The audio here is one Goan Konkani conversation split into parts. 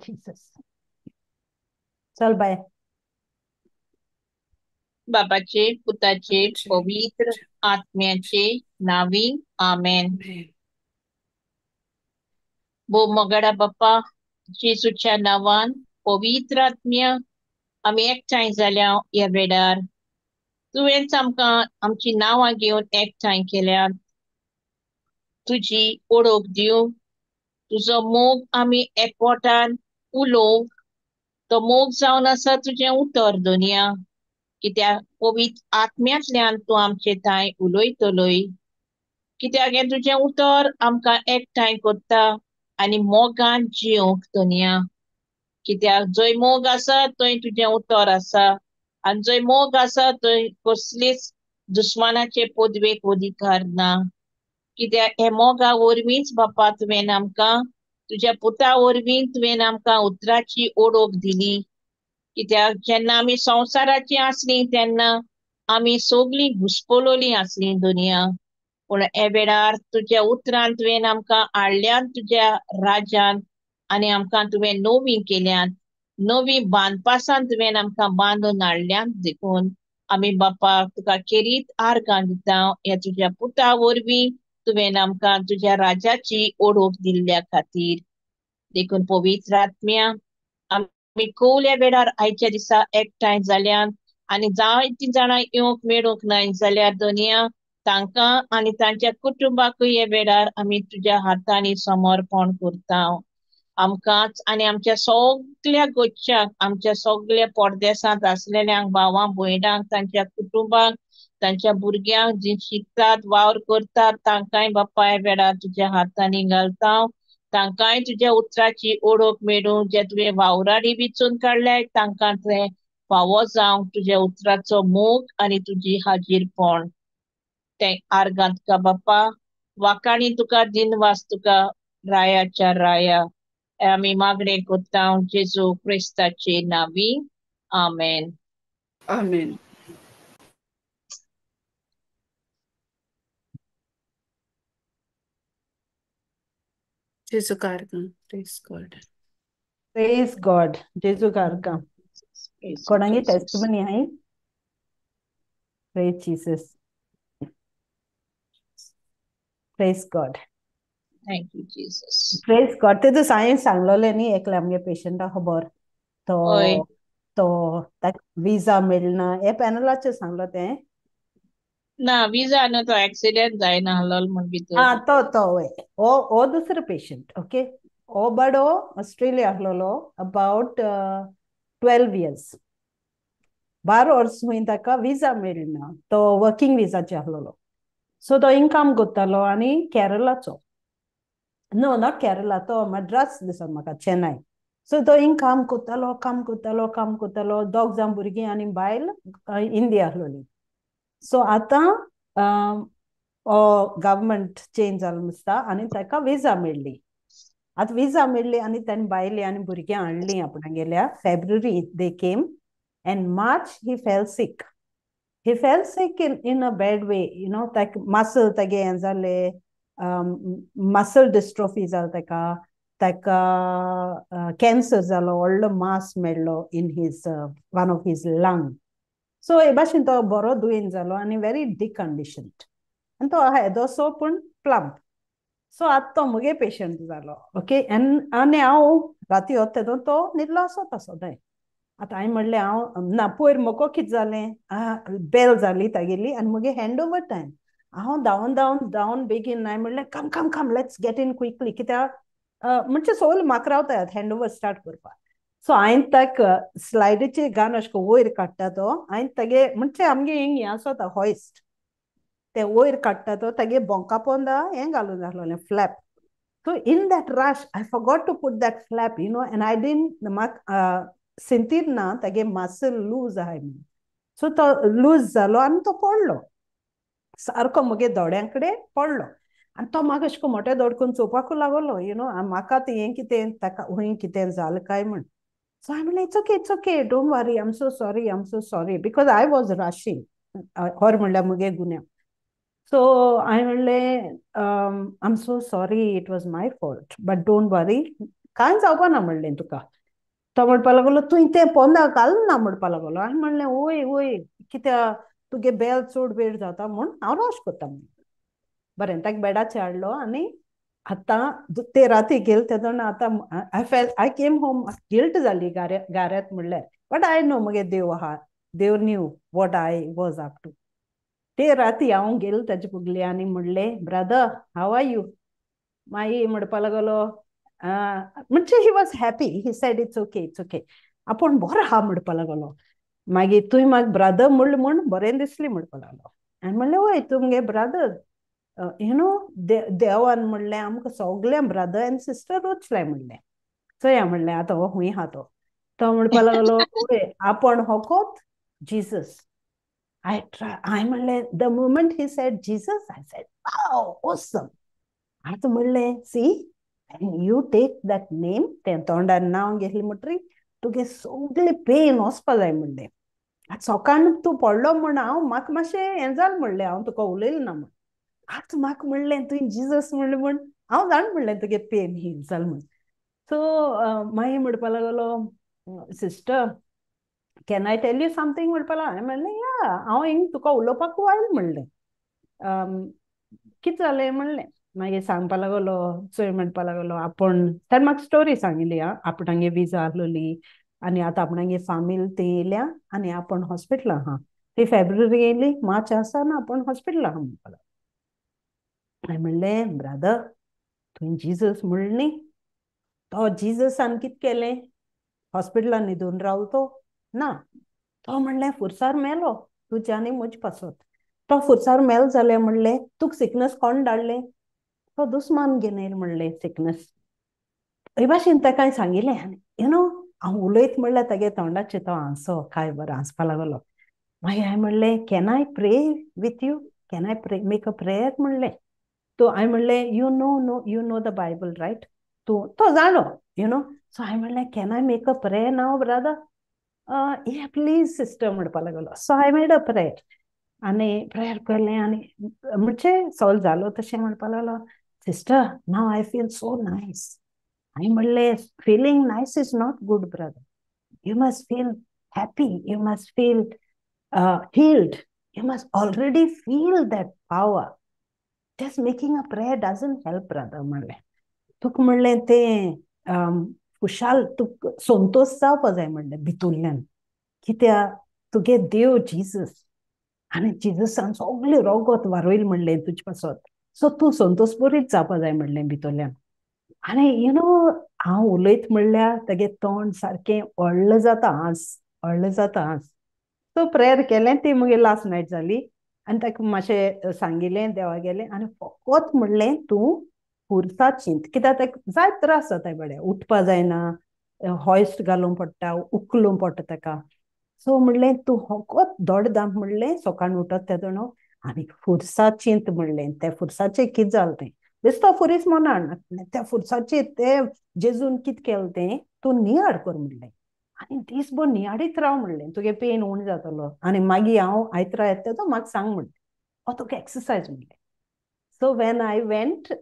Jesus. चल बाय. बापाचे पुताचे पवित्र आत्म्याचे नावी आमेन. भो मोगाडा बाप्पा जेजूच्या नांवान पवित्र आत्म्या आमी एकठांय जाल्या ह्या वेळार. तुवेंच आमकां आमची नांवां घेवन एकठांय केल्यात. तुजी ओळख दिवंक, तुजो मोग आमी एकवटान उलोवंक, तो मोग जावन आसा तुजें उतर दोनया. कित्याक पवित्र आत्म्यांतल्यान तूं आमचे थांय उलयतलोय. कित्याक हें तुजें उतर आमकां एकठांय करता आनी मोगान जियोंक दोनया. कित्याक जंय मोग आसा थंय तुजें उतर आसा आनी जंय मोग आसा थंय कसलीच दुस्मानाचे पदवेक अधिकार ना. कित्याक हे मोगा वरवींच बापा तुवें आमकां तुज्या पुता वरवीं तुवें आमकां उतराची ओळख दिली. कित्याक जेन्ना आमी संवसाराची आसली तेन्ना आमी सगळीं घुस्पलोली आसली दुनिया. पूण हे वेळार तुज्या उतरान तुवें आमकां हाडल्यान तुज्या राज्यान आनी आमकां तुवें नवी केल्यान, नवी बांदपासान तुवें आमकां बांदून हाडल्यान. देखून आमी बापा तुका खेरीत आर्गां दिता ह्या तुज्या पुता वरवीं तुवें आमकां तुज्या राज्याची ओळख दिल्ल्या खातीर. देखून पवित्र आत्म्या आमी कोवल्या वेळार आयच्या दिसा एकठांय जाल्यान आनी जायतीं जाणां येवंक मेळूंक नाय जाल्यार दोनया तांकां आनी तांच्या कुटुंबाकूय ह्या वेळार आमी तुज्या हातांनी समर्पण करता. आमकांच आनी आमच्या सगल्या गोच्यांक, आमच्या सगल्या परदेसांत आसलेल्यांक, भावां भयणांक, तांच्या कुटुंबांक, तांच्या भुरग्यांक जी शिकतात वावर करतात तांकांय बाप्पा ह्या वेळार तुज्या हातांनी घालता. तांकांय तुज्या उतराची ओळख मेळूं. जे तुवें वावराडी विचून काडल्याय तांकां ते फावो जावंक तुज्या उतराचो मोग आनी तुजी हाजीरपण. ते आर्गां तुका बाप्पा वाकाणी तुका दिनवास तुका रायाच्या राया. आमी मागणें करता जेजू क्रिस्ताचे नांवी. आमेन. आमेन. जेजू कारकां. Praise God. Praise God. जेजू कारकां. कोणागे टेस्टिमनी आहाय? Praise Jesus. Praise God. Thank you Jesus. Praise God. तेतून हांवें सांगलोलें न्ही एकल्या आमगे पेशंटा खबर तो तो ताका विजा मेळना हे पॅनलाचेर सांगलो तें ना. विजा न्हू, तो एक्सिडेंट जायना आहलोलो म्हण भितर. आं तो तो वय हो हो दुसरो पेशंट. ओके, हो बाडो ऑस्ट्रेलिया आहलोलो अबावट 12 इयर्स. 12 वर्स हुंय ताका विजा मेळना. तो वर्कींग विजाचेर आहलोलो. सो तो हिंग काम करतालो आनी केरलाचो, नो not Kerala, तो मद्रास दिसता म्हाका, चेन्नय. सो तो हिंग काम करतालो काम करतालो काम करतालो. दोग जाण भुरगीं आनी बायल इंडिया आहलोली. सो आतां गव्हर्मेंट चेंज जालो दिसता आनी ताका विजा मेळ्ळी. आतां विजा मेळ्ळी आनी ताणें बायले आनी भुरग्यां हाडलीं आपणागेल्या. February they came and March he fell sick. He fell sick in a bad way, you know. ताका मसल तागे हें जालें, मसल डिस्ट्रोफी जालो ताका. ताका कॅन्सर जालो, व्हडलो मास मेळ्ळो in his one of his lung. So हे भाशेन तो बरो दुयेंत जालो आनी व्हेरी डिकंडिशन्ड. आनी तो आहा येदोसो पूण प्लम्प. सो आतां तो मुगे पेशंट जालो. ओके, आनी हांव राती वता तेदो तो न्हिदलो आसता सदांय. आतां हांवें म्हणलें हांव ना पयर म्हाका कितें जालें, बेल जाली तागेली आनी मुगे हँड ओवर टायम. हांव धांवन धांवन धांवन बेगीन हांवें म्हणलें come come come let's get in quickly. कित्याक म्हणजे सगळे म्हाका रावतात हँड ओवर स्टार्ट करपाक. सो हांवें ताका स्लायडीचे गान अशें करून वयर काडटा तो, हांवें तागे म्हणजे आमगे हिंग हें आसता हॉयस्ट, ते वयर काडटा तो तागे बोंका पोंदा हें घालून आसलोलें flap. So in that rush I forgot to put that flap, you know, and I didn't म्हाका सिंतीर ना तागे मसल लूज आहाय म्हणून. सो तो लूज जालो आनी तो पडलो सारको मुगे दोड्यां कडेन पडलो. आनी तो म्हाका अशें करून मोटे दोडकून चोवपाकूय लागलो, you know, म्हाका तें हें कितें ताका हुंय कितें जालें काय म्हण. सो हांवें म्हणलें it's okay, don't worry, I am so sorry, I am so sorry, because I was rushing. हर म्हणल्यार मुगे गुन्यांव. सो हांवें म्हणलें I am so sorry, it was my fault, but don't worry, कांय जावपा ना म्हणलें तुका. तो म्हणपा लागलो तुवें तें पोंदा घाल ना म्हणपा लागलो. हांवें म्हणलें वय वय, कित्याक तुगे बेल चड वेळ जाता म्हूण हांव रश करता म्हणून. बरें, ताका बेडाचेर हाडलो आनी आतां ते राती गेल तेदोना आतां I fell I came home, guilt जाली गाऱ्यांत म्हणल्यार, बट I know मगे देव आहा, देव knew what I was up to. ते राती हांव गेल ताजे पुगले आनी म्हणलें ब्रदर how are you. मागीर म्हणपा लागलो म्हणजे he was happy, he said it's okay it's okay, आपूण बरो आहा म्हणपा लागलो. मागीर तुवें म्हाका ब्रदर म्हणलें म्हूण बरें दिसलें म्हणपा लागलो. आनी म्हणलें वय तूं मुगे ब्रदर, you know देवान म्हणलें आमकां सगळ्यांक ब्रदर एंड सिस्टर उचलें म्हणलें, चोया म्हणलें आतां हो खूंय आहा तो. तो म्हणपा लागलो वय आपूण होकोत जीसस. I try, हांवें म्हणलें the moment he said Jesus I said wow awesome. आतां म्हणलें see when you take that name, तें तोंडार नांव घेतलें म्हणटरी तुगे सगळें पेन वचपा जाय म्हणलें. आतां सकाळ तूं पडलो म्हूण हांव म्हाका मातशें हें जालें म्हणलें, हांव तुका उलयलें ना म्हूण. आतां म्हाका म्हणलें तुवें जिजस म्हणलें म्हूण हांव जाण म्हणलें तुगे पेन हील जालें म्हूण. सो मागीर म्हणपा लागलो sister can I tell you something म्हणपा लागलो. हांवें म्हणलें या, हांव हिंग तुका उलोवपाक आयलें म्हणलें, कितें जालें म्हणलें. मागीर सांगपा लागलो चोय म्हणपा लागलो आपूण, ताणें म्हाका स्टोरी सांगिल्ली आं, आपणागे विजा आसलोली आनी आतां आपणागे फामील ती येयल्या आनी आपूण हॉस्पिटलां आहा, ती फेब्रुवारी येयली मार्च आसा ना आपूण हॉस्पिटलां आहा म्हणपा लागलो. हांवें म्हणलें ब्रदर तुवें जिजस म्हणलें न्ही, तो जिजसान कितें केलें, हॉस्पिटलान न्हिदून रावलो तो ना, तो म्हणलें फुरसार मेलो तुज्या आनी म्हजे पासत. तो फुरसार मेलो जाल्यार म्हणलें तुका सिकनस कोण धाडलें, तो दुस्मान घेवन येयलो म्हणलें सिकनस. हे भाशेन ताका हांवें सांगिल्लें. आनी you know हांव उलयत म्हणल्यार तागे तोंडाचेर तो हांसो काय बरो हांसपा लागलो. मागीर हांवें म्हणलें can I pray with you, can I pray make a prayer म्हणलें. तो हांवें म्हणलें you know no you know the Bible right, तूं तो जाणो you know. सो हांवें म्हणलें can I make a prayer now brother, yeah please sister म्हणपा लागलो. So I made a prayer आनी प्रेयर केलें आनी म्हणजे सॉल्व जालो तशें म्हणपा लागलो sister now I feel so nice. हांवें म्हणलें feeling nice is not good brother, you must feel happy, you must feel healed, you must already feel that power. Just making a prayer doesn't help brother म्हणलें. तुका म्हणलें तें खुशाल तुका संतोश जावपा जाय म्हणलें भितुल्ल्यान, कित्याक तुगे देव जिजस आनी जिजसान सगळें रोगोत वारयल म्हणलें तुजे पासत, सो तूं संतोश बरीच जावपा जाय म्हणलें भितरल्यान. आनी you know हांव उलयत म्हणल्यार तागे तोंड सारकें व्हडलें जाता, हांस व्हडलें जाता हांस. सो प्रेयर केलें, ती मागीर लास्ट नायट जाली आनी ताका मातशें सांगिल्लें देवा गेलें आनी फकत म्हणलें तूं पुरसा चिंत, कित्याक ताका जायत त्रास जाता बडे, उठपा जायना, हॉयस्ट घालूंक पडटा, उखलूंक पडटा ताका. सो म्हणलें तूं फकत दोड दाम म्हणलें सकाळ उठत तेदोणो आनी फुरसा चिंत म्हणलें. त्या फुरसाचें कितें जालें तें बेस्तो फुरीस मनान त्या फुरसाचें तें जेजून कितें केलें तें तूं नियाळ कर म्हणलें आनी दीसभर नियाळीत राव म्हणलें, तुगे पेन उणें जातलो आनी मागीर हांव आयतरा येता तो म्हाका सांग म्हणलें, हो तुका एक्सरसायज म्हणलें. सो when I went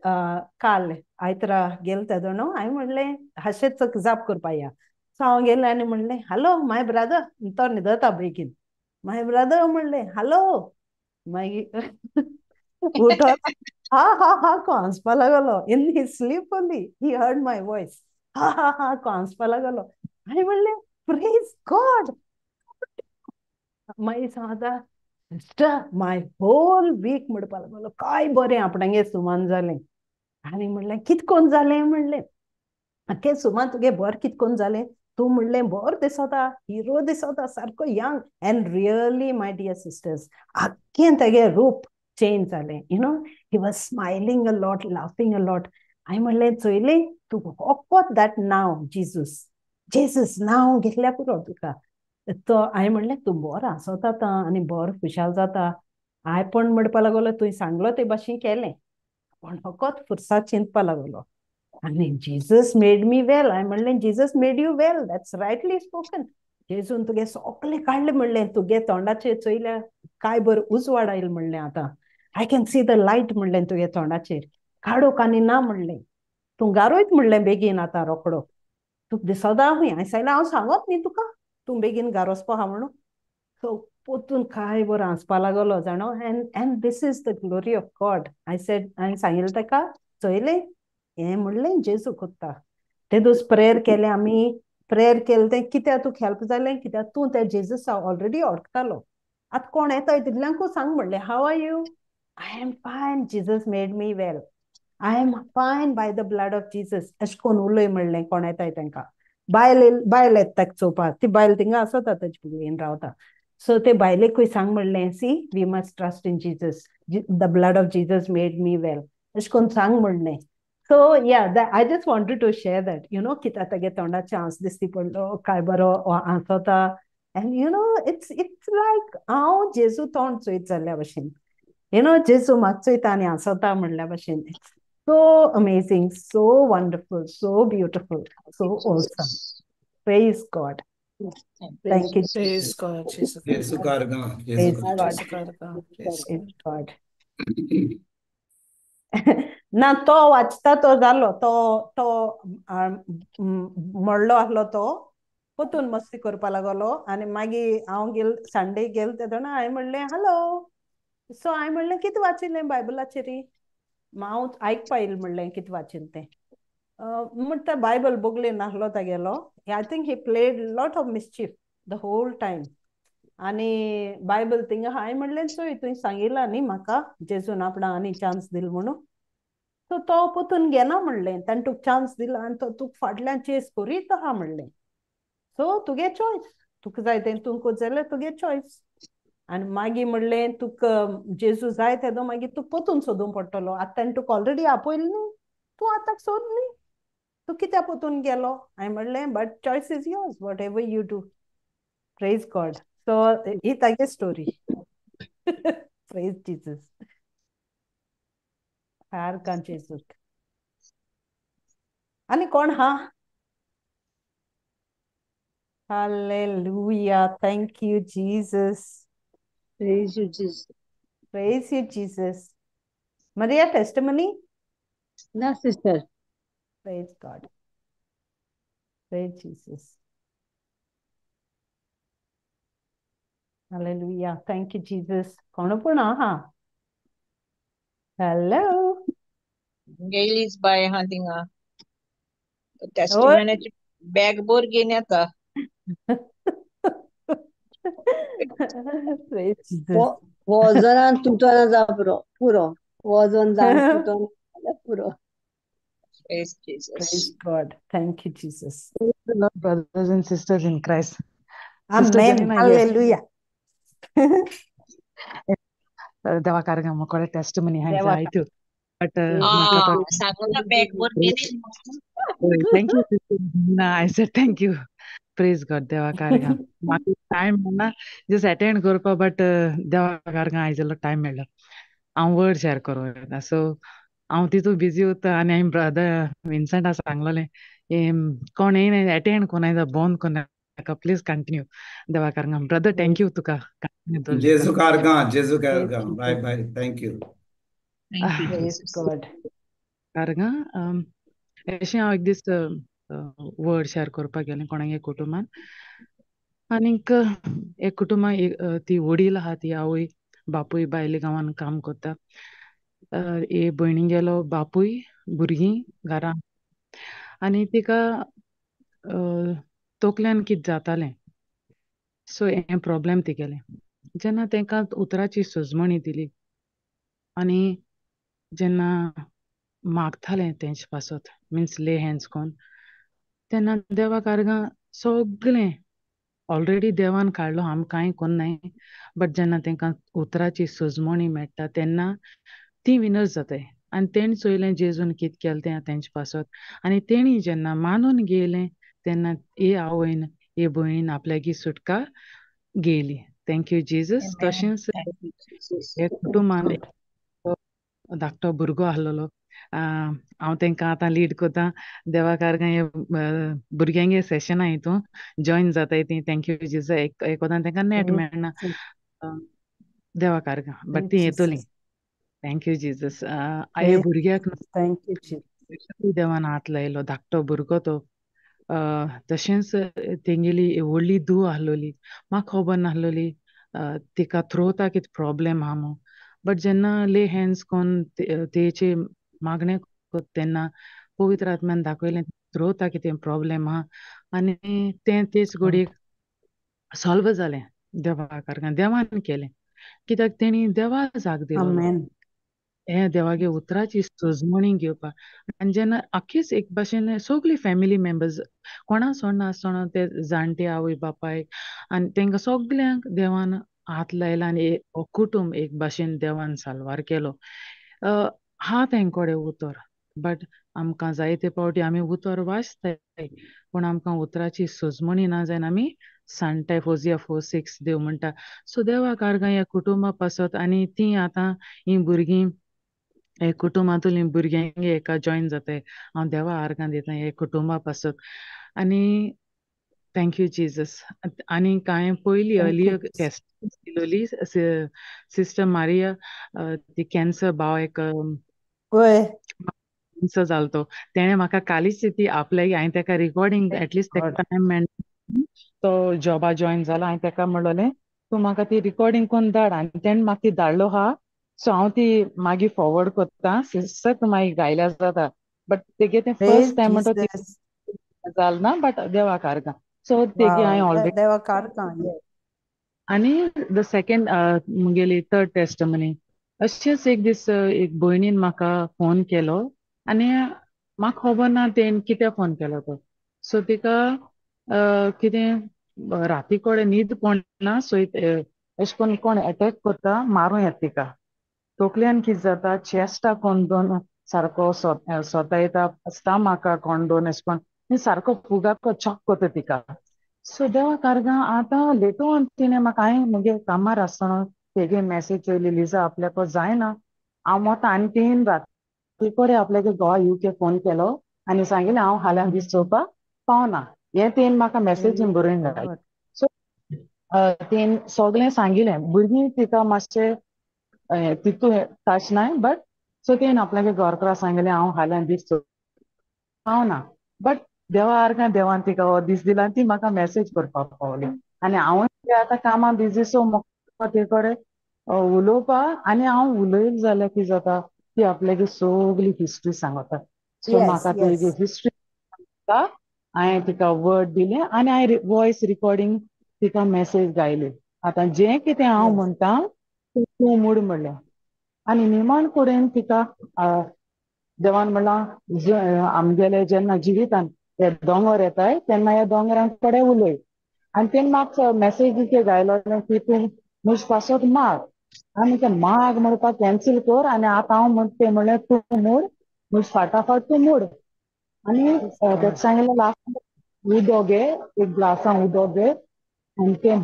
काल आयतरा गेल तेदोणो हांवें म्हणलें हाशेच जाप करपा या. सो हांव गेलें आनी म्हणलें हॅलो माय ब्रदर, तो न्हिदता बेगीन, माय ब्रदर म्हणलें हॅलो, मागीर उठोन हा हा हा को हांसपा लागलो, in his sleep only he heard my voice, हा हा हा को हांसपा लागलो. आनी म्हणलें प्रेज गॉड. मागीर सांगता सिस्टर my whole week म्हणपा लागलो, काय बरें आपणागे सुमान जालें. आनी म्हणलें कित कोन जालें म्हणलें, आख्खें सुमान तुगे बरें कित कोन जालें, तूं म्हणलें बरो दिसता, हिरो दिसता सारको young. And really my dear sisters आख्खें तेगे रूप चेंज जालें, you know he was smiling a lot, laughing a lot. हांवें म्हणलें चोयलें तूं फकत that नांव जिजूस जेजस नांव घेतल्यार पुरो तुका. तो हांवें म्हणलें तूं बरो हांसता आतां आनी बरो खुशाल जाता. हांवें पण म्हणपा लागलो तुवें सांगलो ते भाशेन केलें, पूण फकत फुरसाद चिंतपा लागलो आनी जीजस मेड मी वेल. हांवें म्हणलें Jesus made you well, that's rightly spoken. जेजून तुगे सगळें काडलें म्हणलें, तुगे तोंडाचेर चोयल्या काय बरें उजवाड आयल म्हणलें आतां. I can see the light म्हणलें तुगे तोंडाचेर, काडोक आनी ना म्हणलें, तूं गारोयत म्हणलें बेगीन आतां रोकडो, तुका दिसता हूंय. हांवें सांगलें हांव सांगत न्ही तुका, तूं बेगीन गारोसपा आहा म्हणून. सो पोतून काय बरो हांसपा लागलो जाणो. And this is the glory of God. I said, हांवें सांगिल्लें ताका, चोयलें हें म्हणलें जेजू कोत्ता. ते दीस प्रेयर केलें आमी, प्रेयर केलें तें कित्याक तुका हेल्प जालें, कित्याक तूं त्या जेजसा ऑलरेडी वळखतालो. आतां कोण येता तितल्यांकूय सांग म्हणलें, how are you? I am fine, Jesus made me well, I am fine by the blood of Jesus, अशें कोण उलय म्हणलें. कोण येताय तांकां बायल, बायल येता ताका चोवपाक, ती बायल थिंगा आसता ताचे भुरगेन रावता. सो ते बायलेकूय सांग म्हणलें, see we must trust in Jesus, the blood of Jesus made me well, अशें कोण सांग म्हणलें. So yeah, I just wanted to share that, you know, कित्याक तागे तोंडाचे हांस दिसती पडलो, काय बरो हांसता. And you know it's like हांव जेजू तोंड चोयत जाल्ल्या भशेन, you know, जेजू म्हाका चोयता आनी हांसता म्हणल्या भशेन. It's so amazing, so wonderful, so beautiful, so awesome. Praise God. Thank you. Praise God. Jesus. Jesu karga. Praise God. Praise God. God. ना तो वाचता तो जालो, तो तो मोडलो आसलो, तो पोतून मस्ती करपा लागलो. आनी मागीर हांव गेल संडे गेल तेदोना हांवें म्हणलें हॅलो. सो हांवें म्हणलें कितें वाचिल्लें बायबलाचेर, हांव आयकपा येयलें म्हणलें कितें वाचिल्लें तें. म्हणटा बायबल बोगले नासलो तागेलो. I think he played lot of mischief the whole time. आनी बायबल थिंगा हांवें म्हणलें चोय तुवें सांगिलां न्ही म्हाका जेजून आपणा आनी चान्स दिल म्हणून, सो तो पोतून घेना म्हणलें, ताणें तुका चान्स दिला आनी तो तुका फाटल्यान चेस करीत आहा म्हणलें. सो तुगे चॉयस, तुका जाय तें तूं कोत जाल्यार तुगे चॉयस. आनी मागीर म्हणलें तुका जेजू जाय तेदो मागीर तुका पोतून सोदूंक पडटलो, आतां ताणें तुका ऑलरेडी आपयलें न्ही, तूं आतां सोद न्ही, तूं कित्याक पोतून गेलो. हांवें म्हणलें but choice is yours, whatever you do. Praise God. So he Tage story. Praise Jesus. सारकां जेजूक. आनी कोण हा? Hallelujah. Thank you Jesus. Praise you Jesus. Praise you Jesus. Maria testimony? ना sister. Praise God. Praise Jesus. Hallelujah. Thank you Jesus. कोण पूण आहा? हॅलो. गेलीच बाय आहा थिंगा, टेस्टिमनीची बॅग भर घेवन येता. Praise Jesus. वजनान तुटना जा पुरो, पुरो वजन जावन तुटना जाल्यार पुरो. Praise Jesus. Praise God. Thank you, Jesus. Praise the Lord, brothers and sisters in Christ. Sister Amen. Janina, yes. Hallelujah. देवा कारगा मोकोडे टेस्टिमनी हांवें देवा जायत्यो, बट म्हाका तो सांगून बॅग भर घेवन. Thank you sister Janina. I said thank you. Praise God. देवा कारगा म्हाका टायम मेळना जस्ट अटेंड करपा, बट देवा कारगा आयज जालो टायम मेळ्ळो, हांव वर्ड शेअर करूं येता. सो हांव तितू बिजी उरता. आनी हांवें ब्रदर विन्संटा सांगलोलें कोण येयना अटेंड कोणाय जावं बंद कोन्नाका, प्लीज कंटिन्यू. देवा कारगा ब्रदर thank you तुका कंटिन्यू दवरलें. जेजू कारगा, जेजू Praise Karga. Bye Jesus. Bye. Thank you. Thank you Praise Jesus. God. कारगा अशें हांव एक दीस वर्ड शेअर करपाक गेलें कोणागे कुटुंबान, आनीक एक कुटुंबा ती वडील आहा, ती आवय बापूय बायले गांवान काम करता. ए भयणी गेलो बापूय भुरगीं घरा, आनी तिका तोकल्यान कितें जातालें, सो हें प्रॉब्लेम तिगेलें. जेन्ना तांकां उतराची सजमणी दिली आनी जेन्ना मागतालें तेंचे पासत, मिन्स ले हँड्स कोन, तेन्ना देवा कारगां सगळें ऑलरेडी देवान काडलो, आम कांय कोन्नाय, बट जेन्ना तांकां उतराची सजमणी मेळटा तेन्ना ती विनर्स जाताय. आनी तेणी चोयलें जेजून कितें केलें तें तेंचे पासत, आनी तेणी जेन्ना मानून घेयलें तेन्ना ए आवयन ए भयणीन आपल्यागी सुटका घेयली. Thank you Jesus. Amen. तशेंच Thank you, Jesus. हे कुटुंबान धाकटो भुरगो आसलेलो, हांव तांकां आतां लीड करता. देवा कारगां हे भुरग्यांगे सेशना हितून जॉयन जाताय ती. Thank you Jesus. एक एकदां तांकां नेट मेळना, देवा कारगां, बट Praise ती येतली. Jesus. Thank you Jesus. आये भुरग्याक thank you Jesus. देवान हात लायलो, धाकटो भुरगो तो. तशेंच तेंगेली व्हडली धूव आहलोली, म्हाका खबर नाहलोली तिका थ्रोता कितें प्रॉब्लेम आहा म्हूण. बट जेन्ना ले हँड्स कोन्न तेचे मागणें कोत्ता तेन्ना पवित्र आत्म्यान दाखयलें थ्रोता कितें प्रॉब्लेम आहा आनी तें तेच घडयेक सॉल्व जालें. देवा कारणान देवान केलें, कित्याक तेणी देवा जाग दिलो हे देवागे उतराची सजमणी घेवपाक. आनी जेन्ना आख्खीच एक भाशेन सगळी फॅमिली मेंबर्स कोणा सोडना आसतना ते जाणटे आवय बापायक आनी तेंकां सगल्यांक देवान हात लायला आनी हो कुटुंब एक भाशेन देवान साल्वार केलो. हा तेंकोडे उतर, बट आमकां जायते फावटी आमी उतर वाचताय पूण आमकां उतराची सजमणी ना जायन आमी सांडटाय. होजिया 4:6 देव म्हणटा. सो देवाक आर्गां ह्या कुटुंबा पासत आनी ती आतां ही भुरगीं हे कुटुंबांतली भुरग्यांक एका जॉयन जाताय. हांव देवा आर्गां दिता हे कुटुंबा पासत आनी thank you Jesus. आनी कांय पयली अर्ली टेस्ट दिलोली सिस्टर मारिया, ती कॅन्सर भाव एक कॅन्सर जालो तो, तेणें म्हाका कालीच ती आपल्याक हांवें तेका रिकॉर्डिंग एटलिस्ट तेका टायम मेळना तो जॉबा जॉयन जाला, हांवें तेका म्हणलोलें तूं म्हाका ती रिकॉर्डिंग कोन्न धाड आनी तेणें म्हाका ती धाडलो आहा. सो हांव ती मागीर फॉरवर्ड करता सिस्टर, तूं मागीर गायल्यार जाता. बट तेगे तें फर्स्ट टायम म्हणटा जालें ना, बट देवाक आर्गां. सो तेगे हांवें ऑलरेडी देवाक आर्गां. आनी the second Mungeli third testimony, अशेंच एक दीस एक भयणीन म्हाका फोन केलो आनी म्हाका खबर ना तेणें कित्याक फोन केलो तो. सो तिका कितें राती कडेन न्हीद पडना, सो अशें करून कोण एटॅक करता मारूं येता तिका. तकल्यान कितें जाता, चेस्टा कोण दोन सारको सोतायता, स्टमाका कोण दोन अशें करून सारको फुगाक चॉक करता तिका. सो देवा आर्गां आतां लेटून तिणें म्हाका हांवें म्हगे कामार आसतना तेगे मॅसेज चोयली, लिजा आपल्याक जायना हांव वता. आनी तीन राती कडेन आपल्याक गोवा युके फोन केलो आनी सांगिलें हांव फाल्यां दीस चोवपाक पावना, हें तेणें म्हाका मॅसेजीन बरोवन घातली. सो तेणें सगळें सांगिलें, भुरगीं तिका मातशें तितू टच नाय, बट सो तेणें आपल्याक घरकारा सांगिलें हांव फाल्यां दीस पावना. बट देवा आर्गां देवान तिका हो दीस दिला आनी ती म्हाका मॅसेज करपाक पावली. आनी हांवूय आतां कामां बिजी, सो म्हाका ते कडेन उलोवपाक आनी हांव उलयलें जाल्यार कितें जाता ती आपल्याक सगळी हिस्ट्री सांगता. सो म्हाका ती हिस्ट्री सांगता, हांवें तिका वर्ड दिलें आनी हांवें वॉयस रिकॉर्डिंग तिका मॅसेज गायली. आतां जें कितें हांव म्हणटा तूं मूड म्हणलें. आनी निमाण कडेन तिका देवान म्हणलां आमगेले जेन्ना जिवितान हे दोंगर येताय तेन्ना ह्या दोंगरां कडेन उलय. आनी तेणें म्हाका मॅसेज गायलो की तूं म्हजे पासत माग, आनी तें माग म्हणपाक कॅन्सील कर आनी आतां हांव म्हणटा म्हणलें तूं मूड म्हजे फाटाफाट तूं मूड. आनी तेका सांगिल्लें लास्ट उदक घे, एक ग्लासान उदक घे आनी तें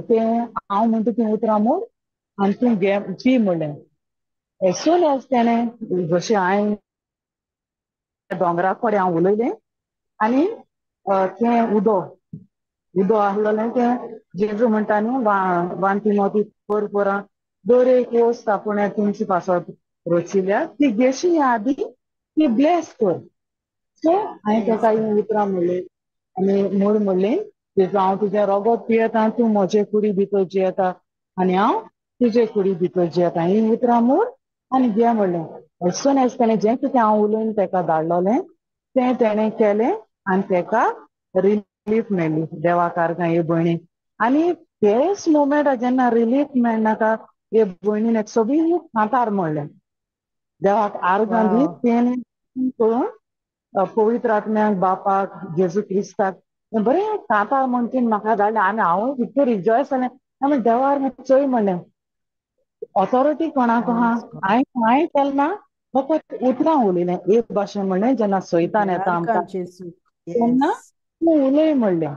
तें हांव म्हणटा तीं उतरां मूड आनी तूं घे पी म्हणलें. एज सून एज तेणें जशें हांवें दोंगरा कडेन हांव उलयलें आनी तें उदक उदक आहलोलें तें जेजू म्हणटा न्हू 1 Timothy 4:4 दर एक वस्त आपूण तुमचे पासत रचिल्या ती घेशी आदी ती ब्लेस कर. सो हांवें तेका हीं उतरां म्हणलीं आनी मूड म्हणलें जेजू हांव तुजें रोगोत पियेता, तूं म्हजे कुडी भितर जियेता आनी हांव तुजे कुडी भितर जियेता, हीं उतरां मूड आनी घे म्हणलें. एज सून एज तेणें जें कितें हांव उलोवन तेका धाडलोलें तें तेणें केलें आनी तेका रिलीफ मेळ्ळी. देवाक आर्गां हे भयणीक. आनी तेच मोमेंट जेन्ना रिलीफ मेळनाका हे भयणीन एक सोबीत कांतार म्हणलें. देवाक आर्गां दीत तेणें करून पवित्र आत्म्याक बापाक जेजू क्रिस्ताक बरें कांतार म्हण तिणें म्हाका धाडलें आनी हांव इतकें रिजॉयस जालें. आनी देवार चोय म्हणलें ऑथॉरिटी कोणाक आहा, हांवें कांय केलें ना, फकत उतरां उलयलें. एक भाशेन म्हणलें जेन्ना सैतान येता आमकां तेन्ना तूं उलय म्हणलें.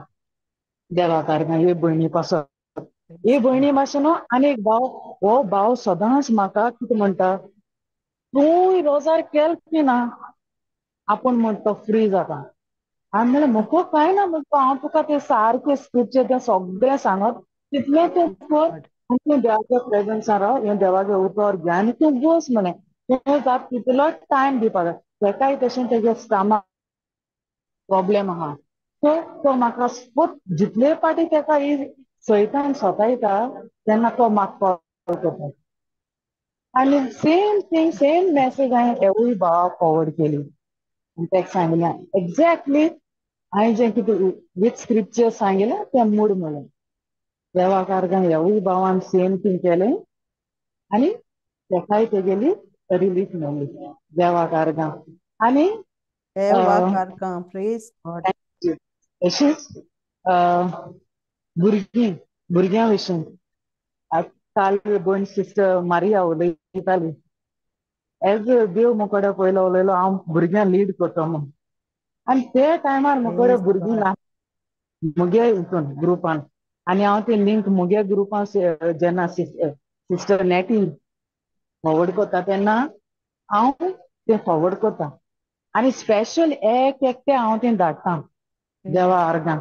देवाक आर्गां हे भयणी पासत. हे भयणी भाशेन आनी एक भाव, हो भाव सदांच म्हाका कितें म्हणटा, तूं रोजार केल की ना आपूण म्हणटा फ्री जाता. हांवें म्हणलें म्हाका कांय ना म्हणटा, हांव तुका तें सारकें स्क्रिप्चर तें सगळें सांगत तितलें तूं कर, आनी तूं देवाच्या प्रेजन्सान राव, हें देवाचें उतर घे आनी तूं बस म्हळें. तें जाप तितलो टायम दिवपाक जाय. तेकाय तशें तेगे स्टामा प्रोब्लेम आहा, सो तो म्हाका जितले पाटी तेका ही सैतान सतायता तेन्ना तो म्हाका कॉल करता. आनी सेम थींग सेम मॅसेज हांवें एवूय भावाक फॉवर्ड केली आनी तेका सांगलें एक्झॅक्टली हांवें जें कितें वीथ स्क्रिप्चर सांगिल्लें तें मूड म्हणलें. देवाक आर्गां ह्यावूय भावान सेम थींग केलें आनी तेकाय तेगेली रिलीफ मेळ्ळी. देवाक आर्गां. आनी देवाक आर्गां, प्रेज गॉड. तशीच भुरगीं, भुरग्यां विशीं काल भयण सिस्टर मारिया उलयताली. एज देव मुकोडे पयलो उलयलो हांव भुरग्यांक लीड करता म्हूण, आनी ते टायमार मुकोडे भुरगीं ना मुगे हितून ग्रुपान, आनी हांव ती लिंक मुगे ग्रुपान जेन्ना सिस्टर नॅटी फॉवर्ड करता तेन्ना हांव तें फॉवर्ड करता आनी स्पेशल एक एकटें हांव तें धाडटा देवा आर्गां.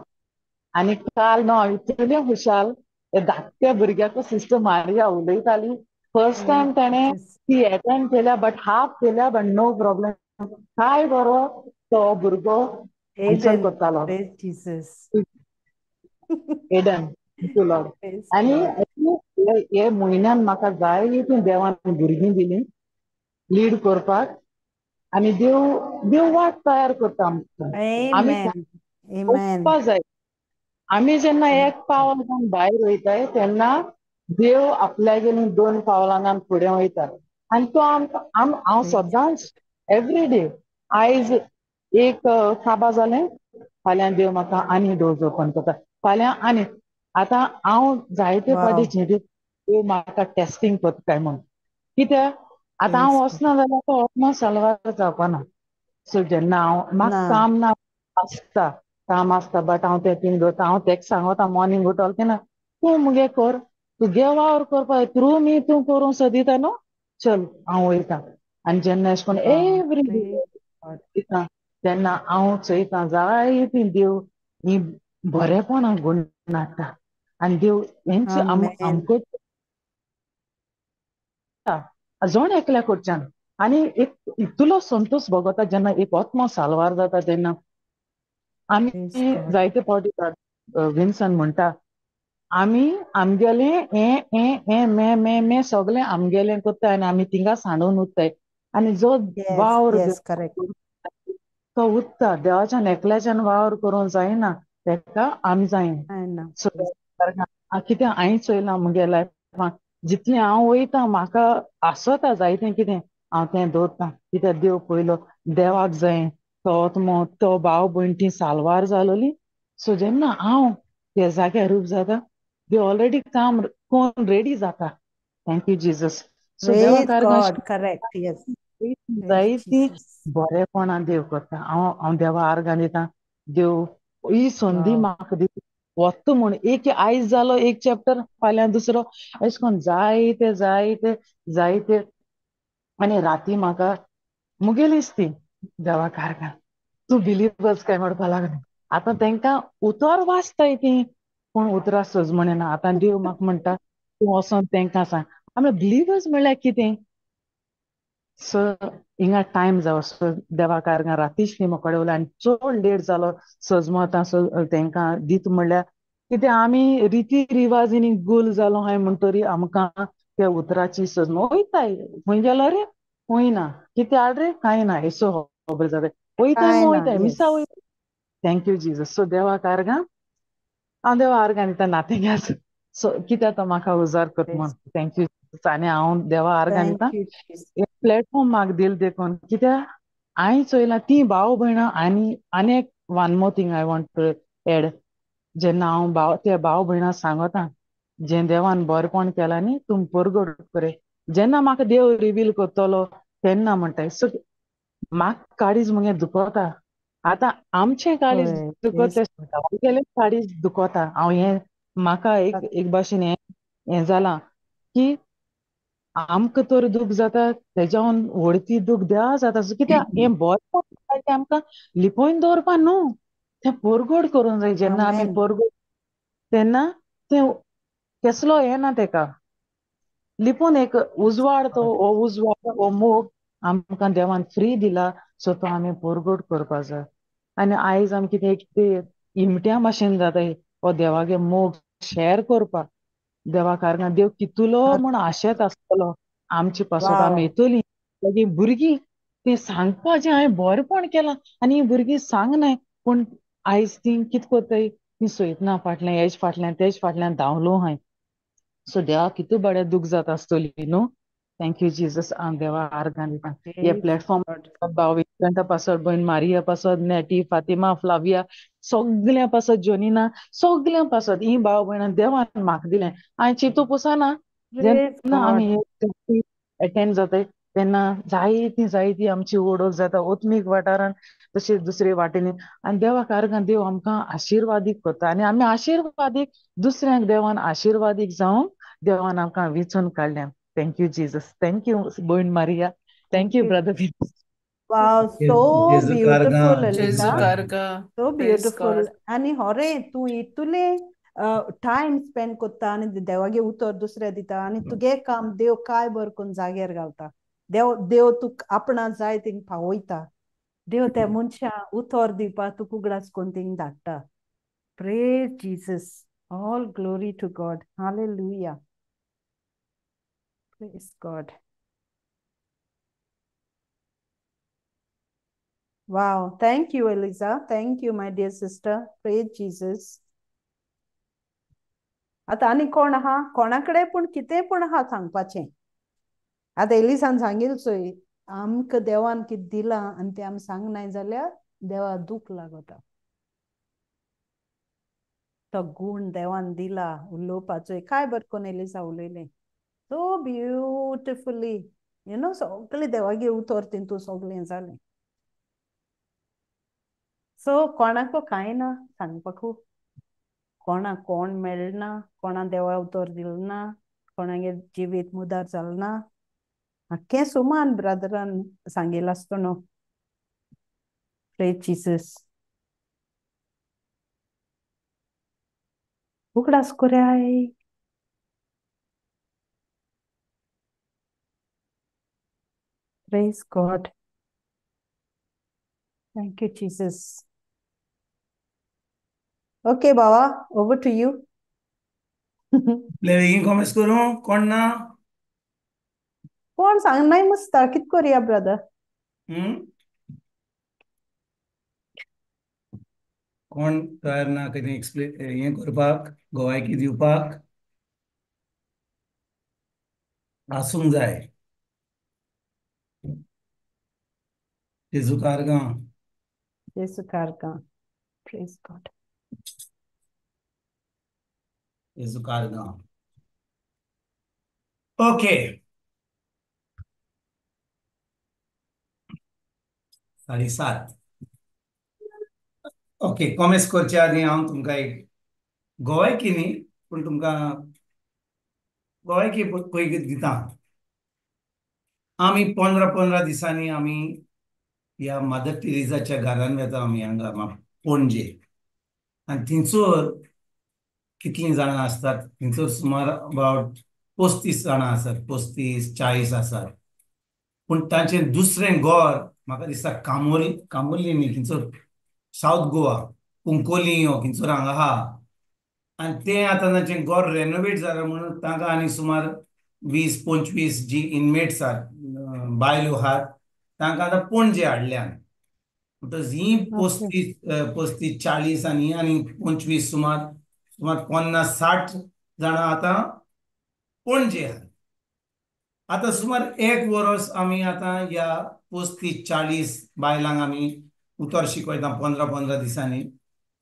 आनी काल न्हू हांव इतलें खुशाल धाकट्या भुरग्याक सिस्टर मारिया उलयताली. फर्स्ट टायम ताणें ती एटेंड केल्या, बट हाफ केल्या, बट नो प्रॉब्लेम. काय बरो तो भुरगो आन्सर करतालो. Eden Lord. आनी हे म्हयन्यान म्हाका जाय ती देवान भुरगीं दिली लीड करपाक, आनी देव देव वाट तयार करता आमकां. आमी वचपा जाय. आमी जेन्ना एक पावल भायर वयताय तेन्ना देव आपल्यागेली 2 पावलां फुडें वयता. आनी तो आमकां हांव सदांच एवरी डे आयज एक काबा जालें, फाल्यां देव म्हाका आनी डोर्स ओपन करता, फाल्यां आनी. आतां हांव जायते फावटी चिंती देव म्हाका टेस्टिंग करता काय म्हूण, कित्याक आतां हांव वचना जाल्यार तो वचना साल्वार जावपाना. सो जेन्ना हांव म्हाका काम ना आसता, काम आसता, बट हांव तें थिंग दवरता. हांव तेका सांगता मॉर्निंग उठोल तेन्ना तूं मुगे कर, तुगे वावर करपा थ्रू मी तूं करूंक सोदिता न्हू, चल हांव वयता. आनी जेन्ना अशें करून एवरी डे वयता तेन्ना हांव चोयता जायतीं देव ही बरेपणां गुण हाडटा. आनी देव हेंच आमकां जण एकल्या कडच्यान आनी एक इतलो संतोश भोगता जेन्ना एक आत्मो साल्वार जाता तेन्ना. आमी जायते फावटी विन्सन म्हणटा आमी आमगेलें हें हें हें मे मे मे सगळें आमगेलें करता आनी आमी थिंगा सांडून उरताय. आनी जो वावर तो उरता देवाच्यान एकल्याच्यान वावर करूंक जायना, तेका आमी जायना. कितें हांवें चोयलां मुगे लायफान, जितलें हांव वयता म्हाका आसता जायतें कितें हांव तें दवरता, कित्याक देव पयलो देवाक जाय तो आत्मो तो भाव भयण ती साल्वार जालोली. सो जेन्ना हांव त्या जाग्यार रूप जाता देव ऑलरेडी काम कोण रेडी जाता. Thank you Jesus. सो देवाक जायती बरेपणां देव करता. हांव हांव देवा आर्गां दिता, देव ही संदी म्हाका दिता वता म्हूण. एक आयज जालो एक चॅप्टर, फाल्यां दुसरो, अशें करून जायते जायते जायते. आनी राती म्हाका मुगेलीच ती देवाक आर्गां, तूं बिलीवर्स काय म्हणपा लागलें. आतां तेंकां उतर वाचताय ती, पूण उतरां सजमण ना. आतां देव म्हाका म्हणटा तूं वचोन तेंकां सांग. आमी बिलीवर्स म्हणल्यार कितें? सो हिंगा टायम जावो. सो देवाक आर्गां रातीच न्ही म्हाका उलय आनी चड लेट जालो सजमतां. सो तेंकां दीत म्हणल्यार कितें आमी रिती रिवाजीनी गुल जालो हांवें म्हणटरी आमकां त्या उतराची सजम वयताय खंय गेलो रे, खंय ना, कितें हाड रे, कांय ना, येसो खबर जाता वयताय वयताय मिसा वयता. Thank you Jesus. सो देवाक आर्गां, हांव देवा आर्गां दिता नातेंगाच. सो कित्याक तो म्हाका उजार करता म्हूण. Thank you. आनी हांव देवा आर्गां दिता प्लॅटफॉर्म म्हाका दिल देखून, कित्याक हांवें चोयलां ती भाव भयणां. आनी आनी एक one more thing I want to add, जेन्ना हांव भाव त्या भाव भयणां सांगता जें देवान बरेपण केलां न्ही तूं परगट करे, जेन्ना म्हाका देव रिवील करतलो तेन्ना म्हणटाय. सो म्हाका काळीज मुगे दुखता. आतां आमचें काळीज दुखता, गेलें काळीज दुखता. हांव हें म्हाका एक एक भाशेन हें हें जालां की आमकां तर दूख जाता तेज्यावन व्हडती दूख देवा जाता. कित्याक हें बरें तें आमकां लिपोवन दवरपा न्हू, तें परगट करूंक जाय. जेन्ना आमी परगट तेन्ना तें केसलो येना तेका लिपून एक उजवाड, तो हो उजवाड हो मोग आमकां देवान फ्री दिला, सो तो आमी परगट करपा जाय. आनी आयज आमी कितें एक ते इमट्या भाशेन जाता हो देवागे मोग शेअर करपाक. देवा कारणान देव कितलो म्हूण आशेत आसतलो आमचे पासत. आमी येतली मागीर भुरगीं तें सांगपाचें हांवें बरेंपण केलां आनी हीं भुरगीं सांगनाय, पूण आयज ती कितें करताय, ती सोयतना फाटल्यान हेज फाटल्यान तेज फाटल्यान धांवलो हांवें. सो देवा कितू बरें दूख जाता आसतली न्हू. Thank you Jesus. हांव देवा आर्गां दिता हे प्लॅटफॉर्म भाव विक्रांता पासत, भयण मारिया पासत, नेटी, फातिमा, फ्लाविया सगळ्यां पासत, जोनिना सगळ्यां पासत ही भाव भयणां देवान म्हाका दिलें. हांवें चिंतू पुसना जेन्ना आमी एटेंड जाताय तेन्ना जायती जायती आमची ओळख जाता ओत्मीक वाठारान तशेंच दुसरे वाटेनी. आनी देवाक आर्गां देव आमकां आशिर्वादीक करता आनी आमी आशिर्वादीक दुसऱ्यांक देवान आशिर्वादीक जावंक देवान आमकां विचून काडल्या. Thank you Jesus. Thank you भयण Maria. Thank you brother. Wow, so beautiful Eliza, so beautiful. आनी हरे तूं इतुले टायम स्पेंड करता आनी देवागे उतर दुसऱ्या दिता आनी तुगे काम देव काय बर करून जाग्यार घालता. देव देव तुका आपणा जाय थिंग पावयता. देव त्या मनशां उतर दिवपाक तुका उगडास करून थिंग धाडटा. Praise Jesus. All glory to God. Hallelujah. Praise God. Wow, thank you, Eliza. Thank you, my dear sister. Praise Jesus. आतां आनी कोण आहा, कोणा कडेन पूण कितें पूण आहा सांगपाचें. आतां एलिसान सांगील चोय आमकां देवान कितें दिलां आनी तें आमी सांगनाय जाल्यार देवा दूख लागता. तो गूण देवान दिला उलोवपाचो काय बरें करून एलिसा उलयलें सो ब्युटिफुली, you know. सगळें देवागे उतर तितू सगळें जालें. सो कोणाकू कांय ना सांगपाकू, कोणाक कोण मेळना, कोणा देवा उतर दिलें ना, कोणागेर जिवीत मुदार जालें ना. आख्खें सुमान ब्रदरान सांगिल्लें आसता न्हू. प्रेज जीसस. उगडास कोराय. Praise God. Thank you Jesus. Okay बाबा, ओवर टू you. बेगीन कॉमेंट्स करूं कोण ना? कोण सांगनाय मस्ता कित करुया ब्रदर? कोण तयार ना कितें एक्सप्लेन हें करपाक, गोवायकी दिवपाक आसूंक जाय. जेजू कारगां. जेजू कारगां. Praise God. जेजू कारगां. ओके, 7:30. ओके, कॉमेंट्स करचे आदी हांव तुमकां एक गोवायकी न्ही पूण तुमकां गोवायकी पयलीं दिता. आमी 15-15 दिसांनी आमी ह्या मदर टेरेसाच्या घरान वता आमी हांगा पणजे. आनी थंयसर कितलीं जाणां आसतात, थंयसर सुमार अबावट 35 जाणां आसात, 35-40 आसात. पूण तांचें दुसरें घर म्हाका दिसता कामोली, कामोली न्ही थंयसर सावथ गोवा कुंकोली हो थंयसर हांगा आहा. आनी तें आतां तांचें घर रेनोवेट जालां म्हणून तांकां आनी सुमार 20-25 जी इनमेट्स आहात, बायलो आहात, तांकां आतां पणजे हाडल्यान. म्हणटकच ही 35-40 आनी आनी 25 सुमार सुमार 50-60 जाणां आतां पणजे आहात. आतां सुमार 1 वर्स आमी आतां ह्या 35-40 बायलांक आमी उतर शिकयता 15-15 दिसांनी.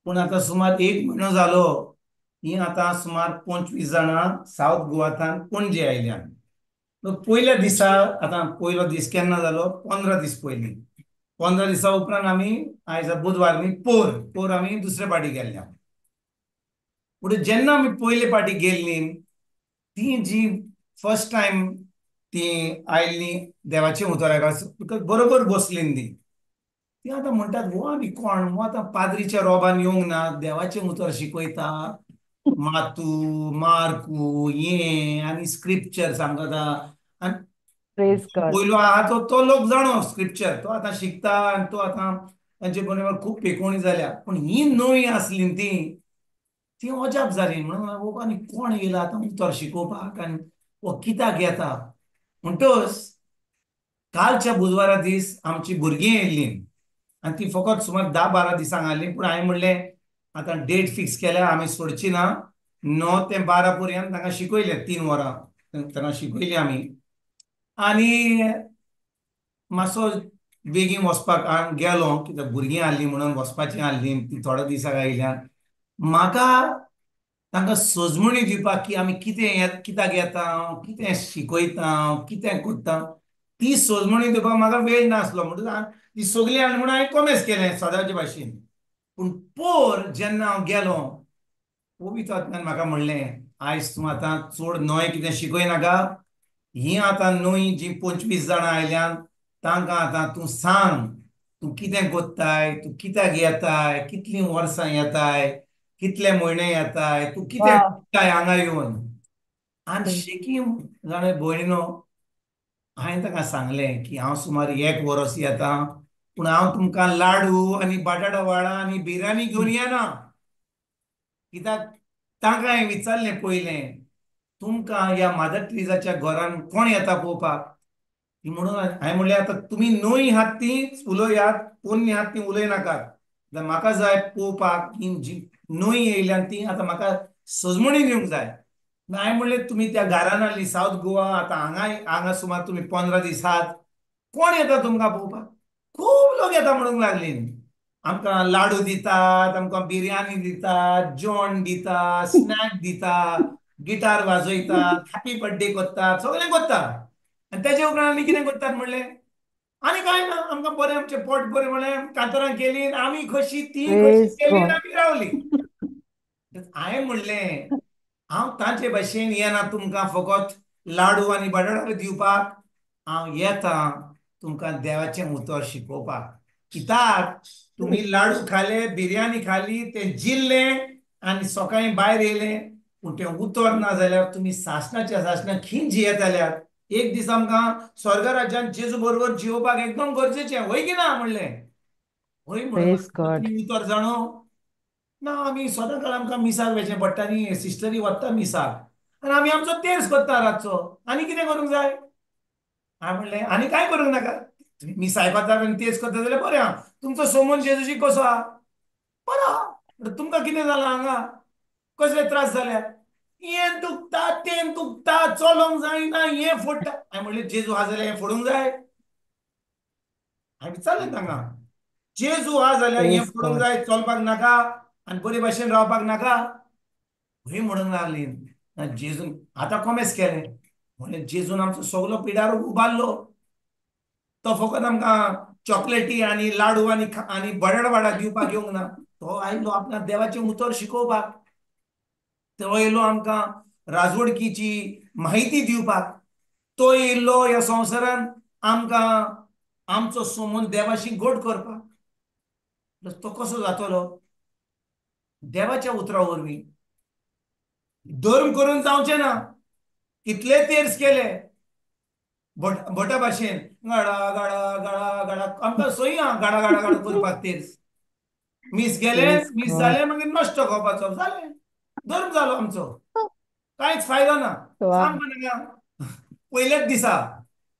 पूण आतां सुमार 1 म्हयनो जालो ही आतां सुमार 25 जाणां सावथ गोवांतल्यान पणजे आयल्यान. पयल्या दिसा आतां पयलो दीस केन्ना जालो, 15 दीस पयलीं. 15 दिसा उपरांत आमी आयज बुधवार न्ही, पोर आमी दुसरे पाटी गेल्ल्या. पूण जेन्ना आमी पयले पाटी गेल्ली ती जी फर्स्ट टायम ती आयल्ली देवाचें उतर आयकपाक बरोबर बसली ती, ती आतां म्हणटात हो आमी कोण, हो आतां पाद्रीच्या रोबान येवंक ना, देवाचें उतर शिकयता, मातू मार्कू ये आनी स्क्रिप्चर सांगता. आनी प्रेज गॉड. पयलो आहा तो तो लोक जाणो स्क्रिप्चर, तो आतां शिकता आनी तो आतां तांचे बरोबर खूब पेकोवणी जाल्या. पूण ही नवी आसली ती ती अजाप जाली. म्हणून हो आनी कोण येयला आतां उतर शिकोवपाक आनी हो कित्याक येता. म्हणटच कालच्या बुधवारा दीस आमची भुरगीं येयल्लीं आनी ती फकत सुमार 10-12 दिसांक आयलीं. पूण हांवें म्हणलें आतां डेट फिक्स केल्या, आमी सोडची ना. 9 ते 12 पर्यंत तांकां शिकयलें, 3 वरां तांकां शिकयलीं आमी. आनी मातसो बेगीन वचपाक हांव गेलो कित्याक भुरगीं आहलीं म्हणून वचपाचीं आहलीं, ती थोड्या दिसाक आयल्यान. म्हाका तांकां सजमणी दिवपाक की आमी कितें कित्याक येता, कितें शिकयता, कितें करता, ती सजमणी दिवपाक म्हाका वेळ नासलो. म्हणटकच ती सगळीं आसली म्हणून हांवें कोमेस केलें सदांचे भाशेन. पूण पोर जेन्ना हांव गेलो, पवित्र आत्म्यान म्हाका म्हणलें आयज तूं आतां चड नवें कितें शिकयनाका, हीं आतां न्हय जीं 25 जाणां आयल्यान तांकां आतां तूं सांग तूं कितें कोत्ताय, तूं कित्याक येताय, कितलीं वर्सां येताय, कितले म्हयने येताय, तूं कितें कोत्ताय हांगा येवन. आनी शेकी जाणा भयणीनो, हांवें ताका सांगलें की हांव सुमार 1 वरस येता, पूण हांव तुमकां लाडू आनी बटाटा वाडा आनी बिर्याणी घेवन येना. कित्याक तांकां हांवें विचारलें पयलें, तुमकां ह्या मादर ट्रिजाच्या घरान कोण येता पळोवपाक? ती म्हणून हांवें म्हणलें आतां तुमी न्हय आहात ती उलयात, पोन्नी आहात ती उलय नाकात. म्हाका जाय पळोवपाक की जी न्हय येयल्यान ती आतां म्हाका सजमणी दिवंक जाय. हांवें म्हणलें तुमी त्या घरान आहली सावथ गोवा, आतां हांगा हांगा सुमार तुमी 15 दीस आहात, कोण येता तुमकां पळोवपाक? खूब लोक येता म्हणूंक लागली. आमकां लाडू दितात, आमकां बिर्याणी दितात, जेवण दिता, स्नॅक दिता, गिटार वाजयतात, हॅपी बर्थडे करतात, सगळें करतात. आनी तेजे उपरांत आनी कितें करतात म्हणलें आनी कांय ना, आमकां बरें आमचें पोट बरें म्हणलें, कांतरां केली, आमी खोशी, ती खोशी केली, आमी रावली. हांवें म्हणलें हांव तांचे भाशेन येना तुमकां फकत लाडू आनी बटाटा दिवपाक, हांव येता तुमकां देवाचें उतर शिकोवपाक. कित्याक तुमी लाडू खाले, बिर्याणी खाली, तें जिरलें आनी सकाळीं भायर येयलें, पूण तें उतर ना जाल्यार तुमी सासणाच्या सासणां खीण जियेतल्यात. एक दीस आमकां स्वर्ग राज्यान जेजू बरोबर जियोवपाक एकदम गरजेचें, हय की ना म्हणलें. हय म्हणून उतर जाणो ना, आमी सदां काळ आमकां मिसाक वचचें पडटा न्ही, सिस्टरी वता मिसाक आनी आमी आमचो तेर्स करता रातचो, आनी कितें करूंक जाय? हांवें म्हणलें आनी कांय करूंक नाका, तुमी मीस आयकता आनी तेर्स करता जाल्यार बरें आहा. तुमचो सोमन जेजूशी कसो आहा? बरो आहा. तुमकां कितें जालां हांगा? कसले त्रास जाल्यात? हें दुखता, तें दुखता, चलोंक जायना, हें फोडटा. हांवें म्हणलें जेजू आहा जाल्यार हें फोडूंक जाय? हांवें विचारलें तांकां, जेजू आहा जाल्यार हें फोडूंक जाय, चलपाक नाका आनी बरे भाशेन रावपाक नाका? हय म्हणूंक लागली. जेजून आतां कोमेस केलें, म्हणलें जेजून आमचो सगलो पिडारो उबारलो, तो फकत आमकां चॉकलेटी आनी लाडू आनी आनी बटाटा वाडा दिवपाक येवंक ना, तो आयलो आपल्या देवाचें उतर शिकोवपाक, तो येयलो आमकां राजवडकीची माहिती दिवपाक, तो येयलो ह्या संवसारान आमकां आमचो सोमून देवाशी गोड करपाक. तो कसो जातलो? देवाच्या उतरा वरवीं. धर्म करून जावचें ना. कितले तेर्स केले भटा भाशेन, गाडा गाडा गाडा गाडा, आमकां सोयी आहा गाडा गाडा गाडा करपाक तेर्स. मीस गेले, मीस जालें, मागीर नश्ट खावपाचो, जालें, धर्म जालो आमचो, कांयच फायदो ना. सामको नाका. पयल्याच दिसा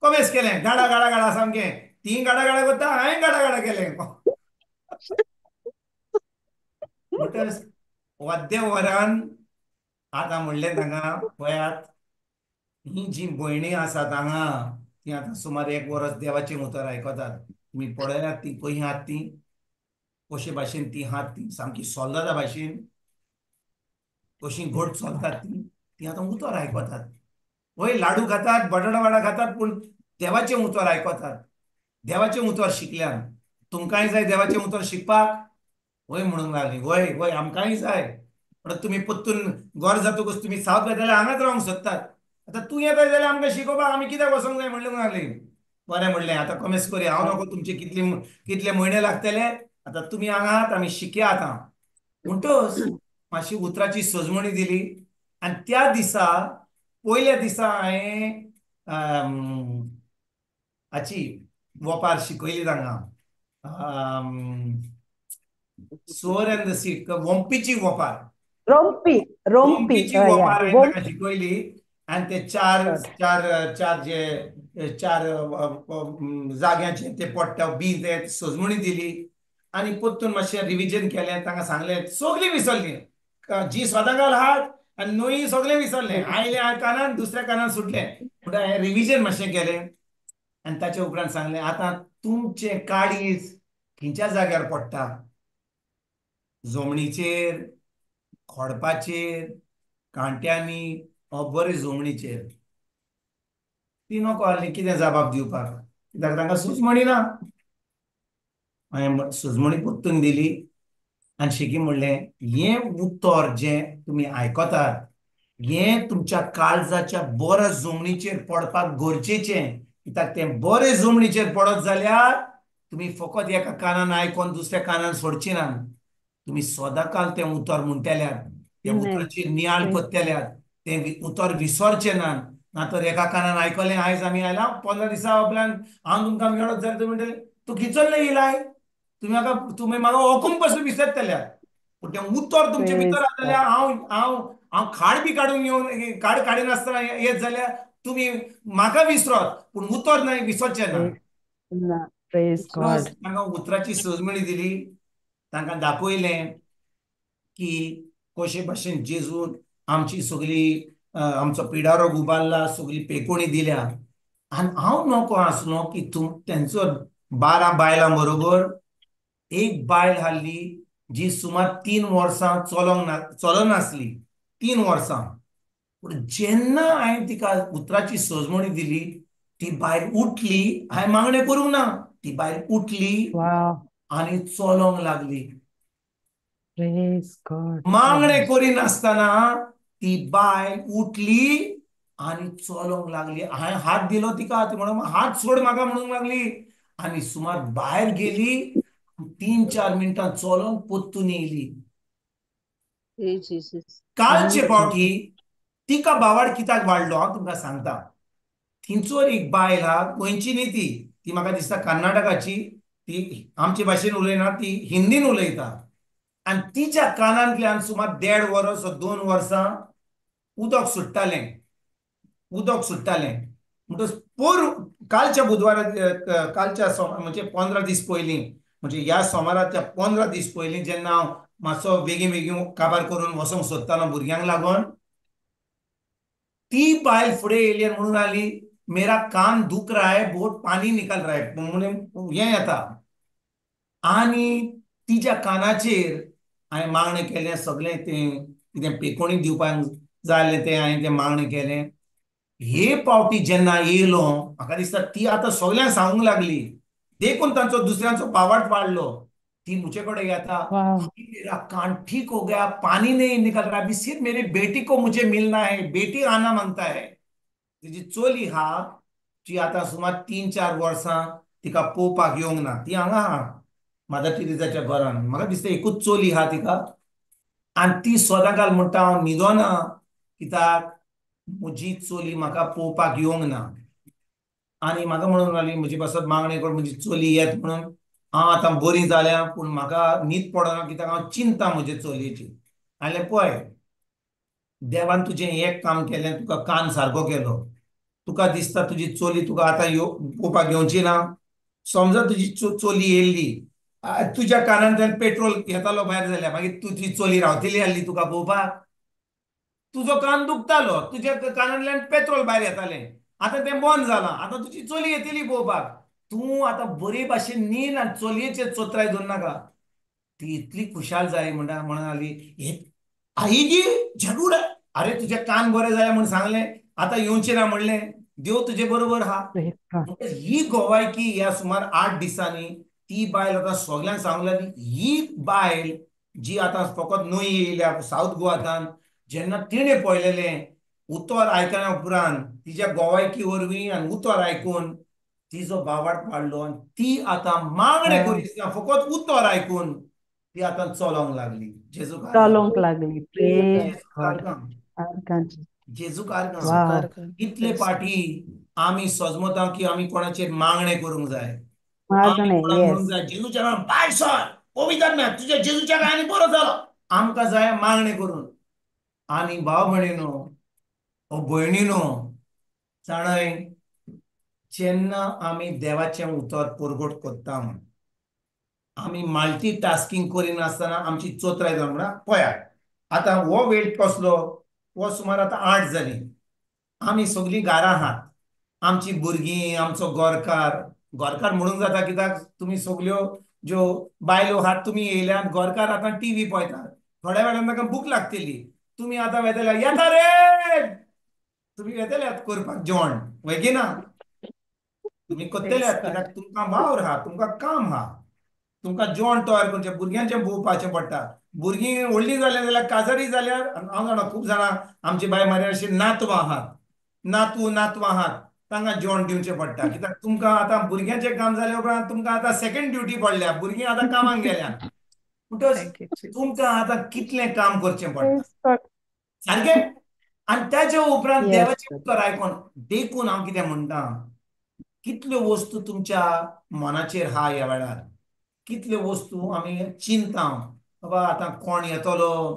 कोमेस केलें, गाडा गाडा गाडा सामकें, ती गाडा गाडा करता, हांवें गाडा गाडा केलें. म्हणटच अर्द्या वरान आतां म्हणलें तांकां, पळयात ही जी भयणी आसात हांगा, ती आतां सुमार 1 वरस देवाचें उतर आयकतात, तुमी पळयात ती खंय आहात, ती कशे भाशेन ती आहात, ती सामकी सोल्दादा भाशेन कशी घट चलतात ती, ती आतां उतर आयकतात. वय लाडू खातात, बटाटा वाडा खातात, पूण देवाचें उतर आयकतात, देवाचें उतर शिकल्यान. तुमकांय जाय देवाचें उतर शिकपाक? वय म्हणूंक लागली, वय वय आमकांय जाय. म्हणटा तुमी परतून गोर जातकूच तुमी सावथ वेताले हांगाच रावंक सोदतात, आतां तूं येता जाल्यार आमकां शिकोवपाक आमी कित्याक वचोंक जाय म्हणूंक लागली. बरें म्हणलें आतां कमेस करया, हांव नको तुमचे कितले कितले म्हयने लागतले, आतां तुमी हांगा आहात, आमी शिकया आतां. म्हणटच मातशी उतराची सजमणी दिली. आनी त्या दिसा पयल्या दिसा हांवें हाची वोपार शिकयली तांकां, सोर अँड the seed, वोम्पीची वोपार, रोमपी रोमपी वोम्पीची वोपार हांवें तांकां शिकयली. आनी ते चार चार चार जे चार जाग्यांचे ते पडटा बी ते सजमणी दिली. आनी परतून मातशें रिविजन केलें, तांकां सांगलें, सगळीं विसरलीं जी सदांकाल आहात आनी न्हय सगळें विसरलें, आयलें कानान दुसऱ्या कानान सुटलें. म्हणटा हांवें रिविजन मातशें केलें आनी ताच्या उपरांत सांगलें आतां तुमचें काळीज खंयच्या जाग्यार पडटा, जमणीचेर, खोडपाचेर, कांट्यांनी, बरे जमणीचेर. ती नको आहली कितें जबाब दिवपाक, कित्याक तांकां सुजमणी ना. हांवें सुजमणी परतून दिली आनी शेकी म्हणलें हें उतर जें तुमी आयकतात हें तुमच्या काळजाच्या बऱ्या जमणीचेर पडपाक गरजेचें, कित्याक तें बरे जमणीचेर पडत जाल्यार तुमी फकत एका कानान आयकोन दुसऱ्या कानान सोडची ना, तुमी सदांकाल तें उतर म्हणटल्यात, त्या उतराचेर नियाळ करतल्यात, तें उतर विसरचें ना. ना तर एका कानान आयकलें आयज आमी आयला 15 दिसां उपरांत हांव तुमकां मेळत जाल्यार तुमी म्हणटले तूं खिचल्लें येयलाय, तुमी म्हाका तुमी म्हाका ओकून पासून विसरतल्यात. पूण तें उतर तुमचे भितर आसा जाल्यार हांव हांव हांव खाड बी काडून येवन खाड काडिनासतना येत जाल्यार तुमी म्हाका विसरत, पूण उतर न्हय विसरचें ना. तांकां उतराची सजमणी दिली, तांकां दाखयलें की कशे भाशेन जेजून आमची सगळी आमचो पिडारो उबारला, सगळी पेकोणी दिल्या. आनी हांव नको आसलो की तेंचो 12 बायलां बरोबर एक बायल हाडली जी सुमार 3 वर्सां चलोंक ना, चलनासली 3 वर्सां. पूण जेन्ना हांवें तिका उतराची सजमणी दिली ती बायल उठली, हांवें मागणें करूंक ना, ती बायल उठली आनी चलोंक लागली. मागणें करिनासतना ती बायल उठली आनी चलोंक लागली. हांवें हात दिलो तिका, ती म्हणून हात सोड म्हाका म्हणूंक लागली आनी सुमार भायर गेली, 3-4 मिनटां चलोन परतून येयली. कालचे फावटी तिका बावाड कित्याक वाडलो हांव तुमकां सांगता. थंयसर एक बायल आहा, गोंयची न्ही ती, ती म्हाका दिसता कर्नाटकाची, ती आमचे भाशेन उलयना, ती हिंदीन उलयता. आनी तिच्या कानांतल्यान सुमार 1.5 वर्स 2 वर्सां उदक सुट्टालें, उदक सुट्टालें. म्हणटकच पोर कालच्या बुधवारा, कालच्या म्हणजे 15 दीस पयलीं, म्हणजे ह्या सोमाराच्या 15 दीस पयलीं जेन्ना हांव मातसो बेगीन बेगीन काबार करून वचोंक सोदतालो भुरग्यांक लागून, ती बायल फुडें येयली आनी म्हणून आली, मेरा कान दुख रहा है, बहुत पानी निकल रहा है, म्हणून हें येता. आनी तिच्या कानाचेर हांवें मागणें केलें, सगळें तें कितें पेकोणी दिवपाक जाय आसलें तें हांवें तें मागणें केलें. हे पावटी जेन्ना येयलो म्हाका दिसता ती आतां सगळ्यांक सांगूंक लागली, देखून तांचो दुसऱ्यांचो पावाट वाडलो. ती मुझे कडेन येता, मेरा कान ठीक हो गया, पानी नहीं निकल रहा, अभी सिर्फ मेरी बेटी को मुझे मिलना है, बेटी आना मागता है. तिजी चोली आहा जी आतां सुमार 3-4 वर्सां तिका पळोवपाक येवंक ना, ती हांगा आहा मादर टेरेसाच्या घरान, म्हाका दिसता एकूच चोली आहा तिका. आनी ती सदांकाल म्हणटा हांव न्हिदोना कित्याक म्हजी चोली म्हाका पळोवपाक येवंक ना. आनी म्हाका म्हणूंक लागली म्हजी पासत मागणें कर म्हजी चोली येत म्हणून, हांव आतां बरी जाल्या पूण म्हाका न्हीद पडना कित्याक हांव चिंता म्हजे चलयेची. हांवें पळय देवान तुजें एक काम केलें, तुका कान सारको केलो, तुका दिसता तुजी चोली तुका आतां पळोवपाक येवची ना, समजा तुजी चोली येयल्ली तुज्या कानांतल्यान पेट्रोल येतालो भायर जाल्यार मागीर तुजी चोली रावतली आसली तुका पळोवपाक, तुजो कान दुखतालो, तुज्या कानांतल्यान पेट्रोल भायर येतालें, आतां तें बंद जालां, आतां तुजी चोली येतली पळोवपाक, तूं आतां बरे भाशेन न्हीद आनी चलयेचेर चोत्राय दवरनाका. ती इतली खुशाल जाली म्हणटा म्हणाली हे आई जी जरूर, अरे तुजे कान बरे जाले म्हूण सांगलें, आतां येवचें ना म्हणलें, देव तुजे बरोबर आहा. ही गोवायकी ह्या सुमार 8 दिसांनी ती बायल आतां सगल्यांक सांगूंक लागली. ही बायल जी आतां फकत न्हय येयल्या सावथ गोवांतल्यान, जेन्ना तिणें पळयलेलें उतर आयकल्या उपरांत तिच्या गोवायकी वरवीं आनी उतर आयकून तिजो बावाट वाडलो आनी ती आतां मागणें करिना, फकत उतर आयकून ती आतां चलोंक लागली. जेजूक आर्गां, चलोंक लागली. प्रेज जेजूक गॉड. आर्गां, आर्गां. जेजूक आर्गां. वाव. इतले पाटी आमी सजमता की आमी कोणाचेर मागणें करूंक जाय, आमी मागणें. कोणाक म्हणूंक येस. जाय जेजूच्या नांवान भायर सर, पवित्र ना तुज्या जेजूच्या आनी बरो जालो. आमकां जाय मागणें करून. आनी भाव भयणीनो, ओ भयणीनो, जाणय, जेन्ना आमी देवाचें उतर परगट करता, आमी मल्टी टास्कींग करिनासतना आमची चोत्राय जावन म्हणा पळयात आतां हो वेळ कसलो, हो सुमार आतां 8 जालीं, आमी सगळीं घरा आहात, आमची भुरगीं, आमचो गोरकार, गोरकार म्हणूंक जाता कित्याक तुमी सगल्यो ज्यो बायलो आहात तुमी येयल्यात, गोरकार आतां टीव्ही पळयतात, थोड्या वेळान ताका भूक लागतली, तुमी आतां वेतले येता रे, तुमी वेतल्यात करपाक जेवण, वय की ना? तुमी करतल्यात कित्याक तुमकां वावर आहा, तुमकां काम आहा, तुमकां जेवण तयार करचें, भुरग्यांचें भोंवपाचें पडटा. भुरगीं व्हडलीं जाल्यार जाल्यार काजारी जाल्यार हांव जाणा खूब जाणां आमची बाय मारी अशी नातवां आहात, नातू नातवां आहात, तांकां जेवण दिवचें पडटा कित्याक तुमकां आतां भुरग्यांचें काम जाल्या उपरांत तुमकां आतां सेकंड ड्युटी पडल्या, भुरगीं आतां कामाक गेल्या, म्हणटच तुमकां आतां कितलें काम करचें पडटा सारकें. आनी ताच्या उपरांत देवाचें उतर आयकोन देखून हांव कितें म्हणटा, कितल्यो वस्तू तुमच्या मनाचेर आहा ह्या वेळार, कितल्यो वस्तू आमी चिंता, बाबा आतां कोण येतलो,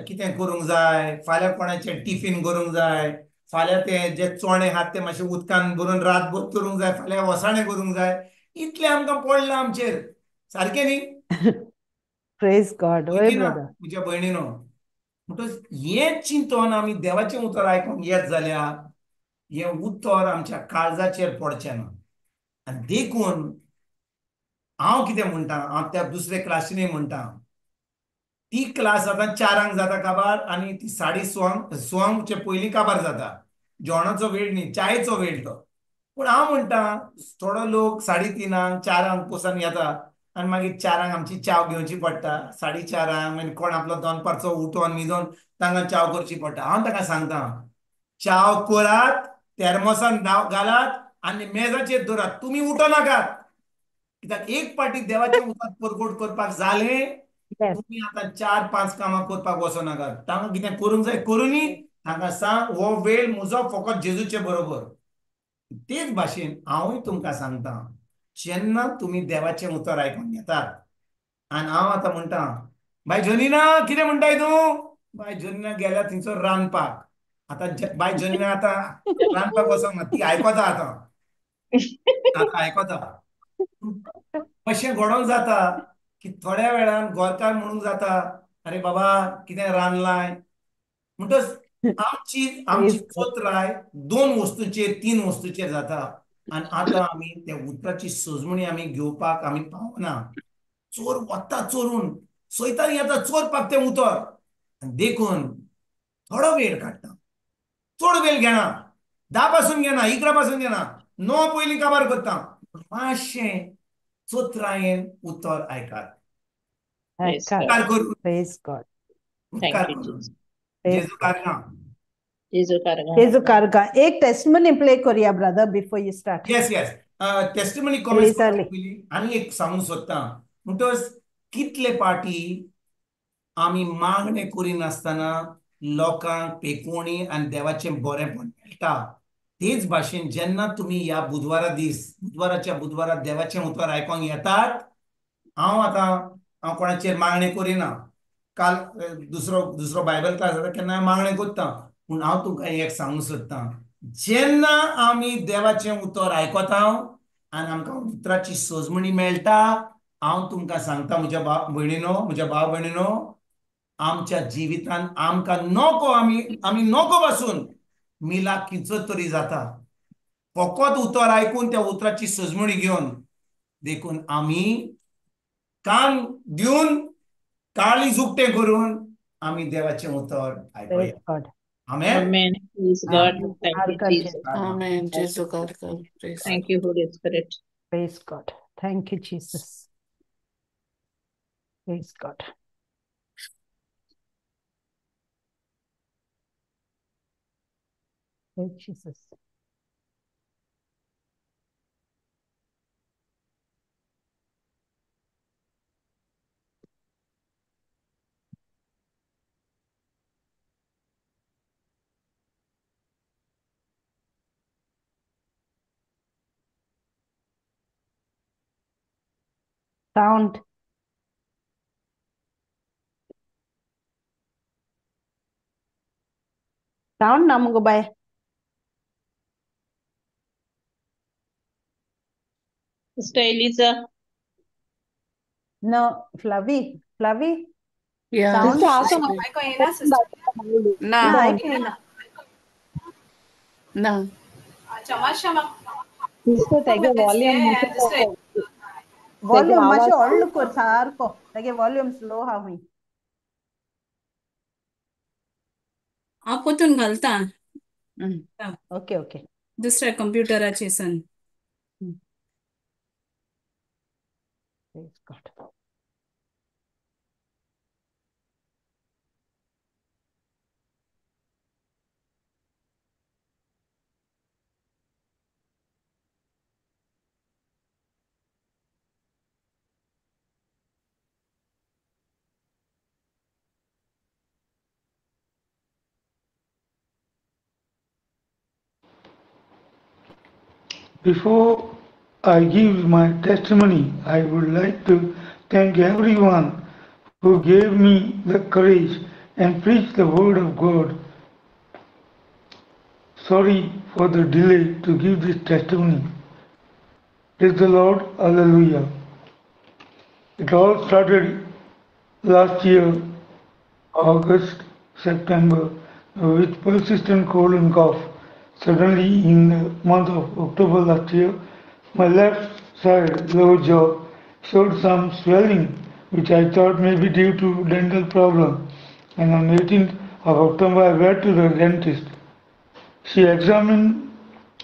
कितें करूंक जाय, फाल्यां कोणाचें टिफीन करूंक जाय, फाल्यां ते जे चणे आहात ते मातशे उदकान भरून रातभर करूंक जाय, फाल्यां वसाणें करूंक जाय, इतलें आमकां पडलां आमचेर, सारकें न्ही? प्रेज गॉड. म्हज्या भयणीनो, म्हणटच हें चिंतून आमी देवाचें उतर आयकूंक येत जाल्यार हें उतर आमच्या काळजाचेर पडचें ना. आनी देखून हांव कितें म्हणटा, हांव त्या दुसरे क्लासीनूय म्हणटा, ती क्लास आतां 4 जाता काबार आनी ती 6:30 पयलीं काबार जाता, जेवणाचो वेळ न्ही, चायेचो वेळ तो. पूण हांव म्हणटा थोडो लोक 3:30 4 पसून येता आनी मागीर 4 आमची च्याव घेवची पडटा, 4:30 मागीर कोण आपलो दनपारचो उठोन न्हिदोन तांकां च्याव करची पडटा. हांव तांकां सांगता, च्याव करात, तेर्मोसान घालात आनी मेजाचेर दवरात, तुमी उठो नाकात, कित्याक एक पाटी देवाचें उतर परगट करपाक जालें तुमी आतां 4-5 कामां करपाक वचो नाकात. तांकां कितें करूंक जाय करूनी, तांकां सांग हो वेळ म्हजो फकत जेजूचे बरोबर. तेच भाशेन हांवूय तुमकां सांगता, जेन्ना तुमी देवाचें उतर आयकून घेतात, आनी हांव आतां म्हणटा बाय जोनीना कितें म्हणटाय तूं, बाय जोनीना गेल्या थंयसर रांदपाक, आतां बाय जोनीना आतां रांदपाक वचोंक ना, ती आयकता आतां, आतां आयकता. अशें घडोवंक जाता की थोड्या वेळान गोरकार म्हणूंक जाता, अरे बाबा कितें रांदलाय. म्हणटच आमची आमची चोत्राय 2 वस्तूचेर 3 वस्तूचेर जाता आनी आतां आमी त्या उतराची सजमणी आमी घेवपाक आमी पावना. चोर वता चोरून, सैतान येता चोरपाक तें उतर, आनी देखून थोडो वेळ काडटा, चड वेळ घेना, 10 पासून घेना, 11 पासून घेना, 9 पयलीं काबार करता, मातशें चोत्रायेन उतर आयकात, उपकार करून, उपकार करून. एक टेस्टिमनी प्ले करूया brother before you start. Yes yes, testimony commence आनी एक सांगूंक सोदता, म्हणटच कितले पाटी आमी मागणें करिनासतना लोकांक पेकोवणी आनी देवाचें बरेंपण मेळटा. तेच भाशेन जेन्ना तुमी ह्या बुधवारा दीस, बुधवाराच्या बुधवारा देवाचें उतर आयकोंक येतात, हांव आतां हांव कोणाचेर मागणें करिना, काल दुसरो दुसरो बायबल क्लास जाता केन्ना मागणें करता, पूण हांव तुमकां एक सांगूंक सोदतां, जेन्ना आमी देवाचें उतर आयकता आनी आमकां उतराची सजमणी मेळटा, हांव तुमकां सांगता म्हज्या भयणीनो, म्हज्या भाव भयणीनो, आमच्या जिवितान आमकां नको, आमी आमी नको बसून मिलाक किंचत तरी जाता, फकत उतर आयकून त्या उतराची सजमणी घेवन. देखून आमी कान दिवन काळीज उक्तें करून आमी देवाचें उतर आयकुया. Amen. Amen. Praise God. Thank you, Jesus. Amen. Jesus God. Praise. Thank you, Holy Spirit. Praise God. Thank you, Jesus. Praise God. Praise Jesus. Sound. Sound ना मुगो बाय. Sister Eliza. No, Flavi. Flavi. Yeah. Sound. Sister. ना ना आयकूं ना सिस्टर तेगे वॉल्यूम वॉल्यूम मातशें व्हडलो कर सारको, तागे वॉल्यूम स्लो आहा हुंय. हांव पोतून घालता. Okay okay. दुसऱ्या कंप्युटराचेर सन. Praise God. Before I give my testimony, I would like to thank everyone who gave me the courage and preached the word of God. Sorry for the delay to give this testimony. Praise the Lord, hallelujah. It all started last year, August, September, with persistent cold and cough. Suddenly, in the month of October last year, my left side lower jaw showed some swelling, which I thought may be due to dental problem. And on 18th of October, I went to the dentist. She examined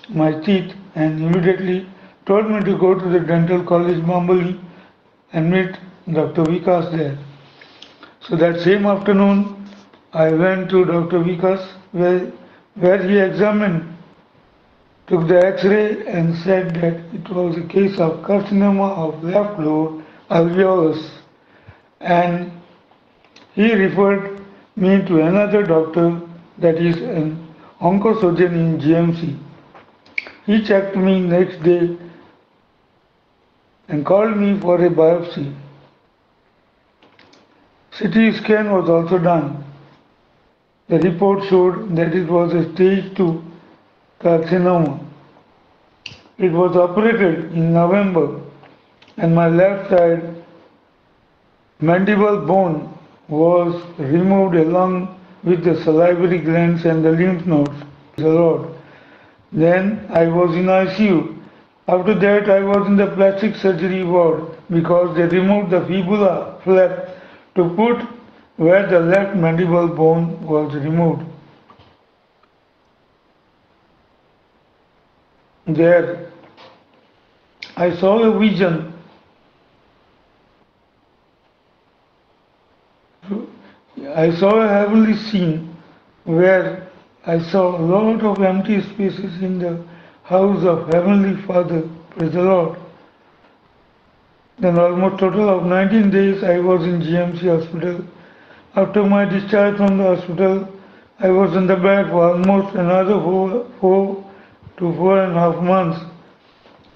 my teeth and immediately told me to go to the dental college, Bambolim, and meet Dr. Vikas there. So that same afternoon, I went to Dr. Vikas, where he examined, took the X-ray and said that it was a case of carcinoma of left lower alveolus. And he referred me to another doctor, that is an oncosurgeon in GMC. He checked me next day and called me for a biopsy. CT scan was also done. The report showed that it was a stage 2 carcinoma. It was operated in November, and my left side mandible bone was removed along with the salivary glands and the lymph nodes. The Lord. Then I was in ICU. After that, I was in the plastic surgery ward because they removed the fibula flap to put where the left mandible bone was removed. There, I saw a vision. I saw a heavenly scene where I saw a lot of empty spaces in the house of Heavenly Father. Praise the Lord. Then almost total of 19 days I was in GMC hospital. After my discharge from the hospital, I was in the bed for almost another 4 to 4.5 months.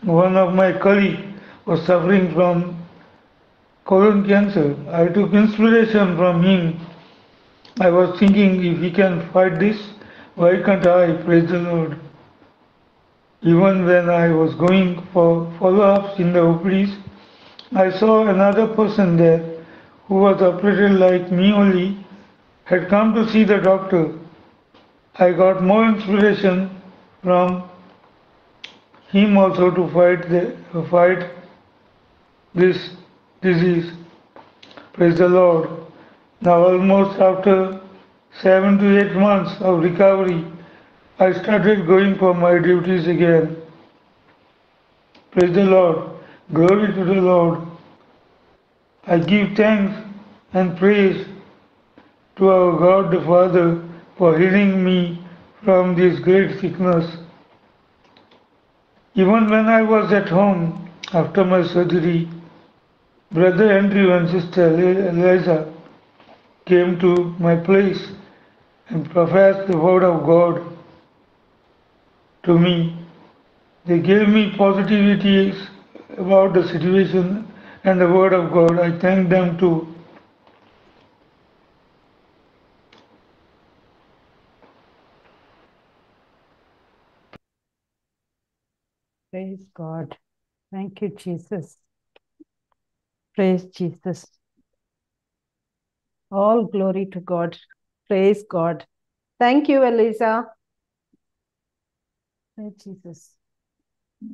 One of my colleagues was suffering from colon cancer. I took inspiration from him. I was thinking, if he can fight this, why can't I? Praise the Lord. Even when I was going for follow-ups in the OPDs, I saw another person there who was operated like me only, had come to see the doctor. I got more inspiration from him also to fight this disease. Praise the Lord. Now almost after 7 to 8 months of recovery, I started going for my duties again. Praise the Lord. Glory to the Lord. I give thanks and praise to our God the Father for healing me from this great sickness. Even when I was at home after my surgery, Brother Andrew and Sister Eliza came to my place and professed the word of God to me. They gave me positivities about the situation and the Word of God. I thank them too. Praise God. Thank you, Jesus. Praise Jesus. All glory to God. Praise God. Thank you, Eliza. Praise Jesus.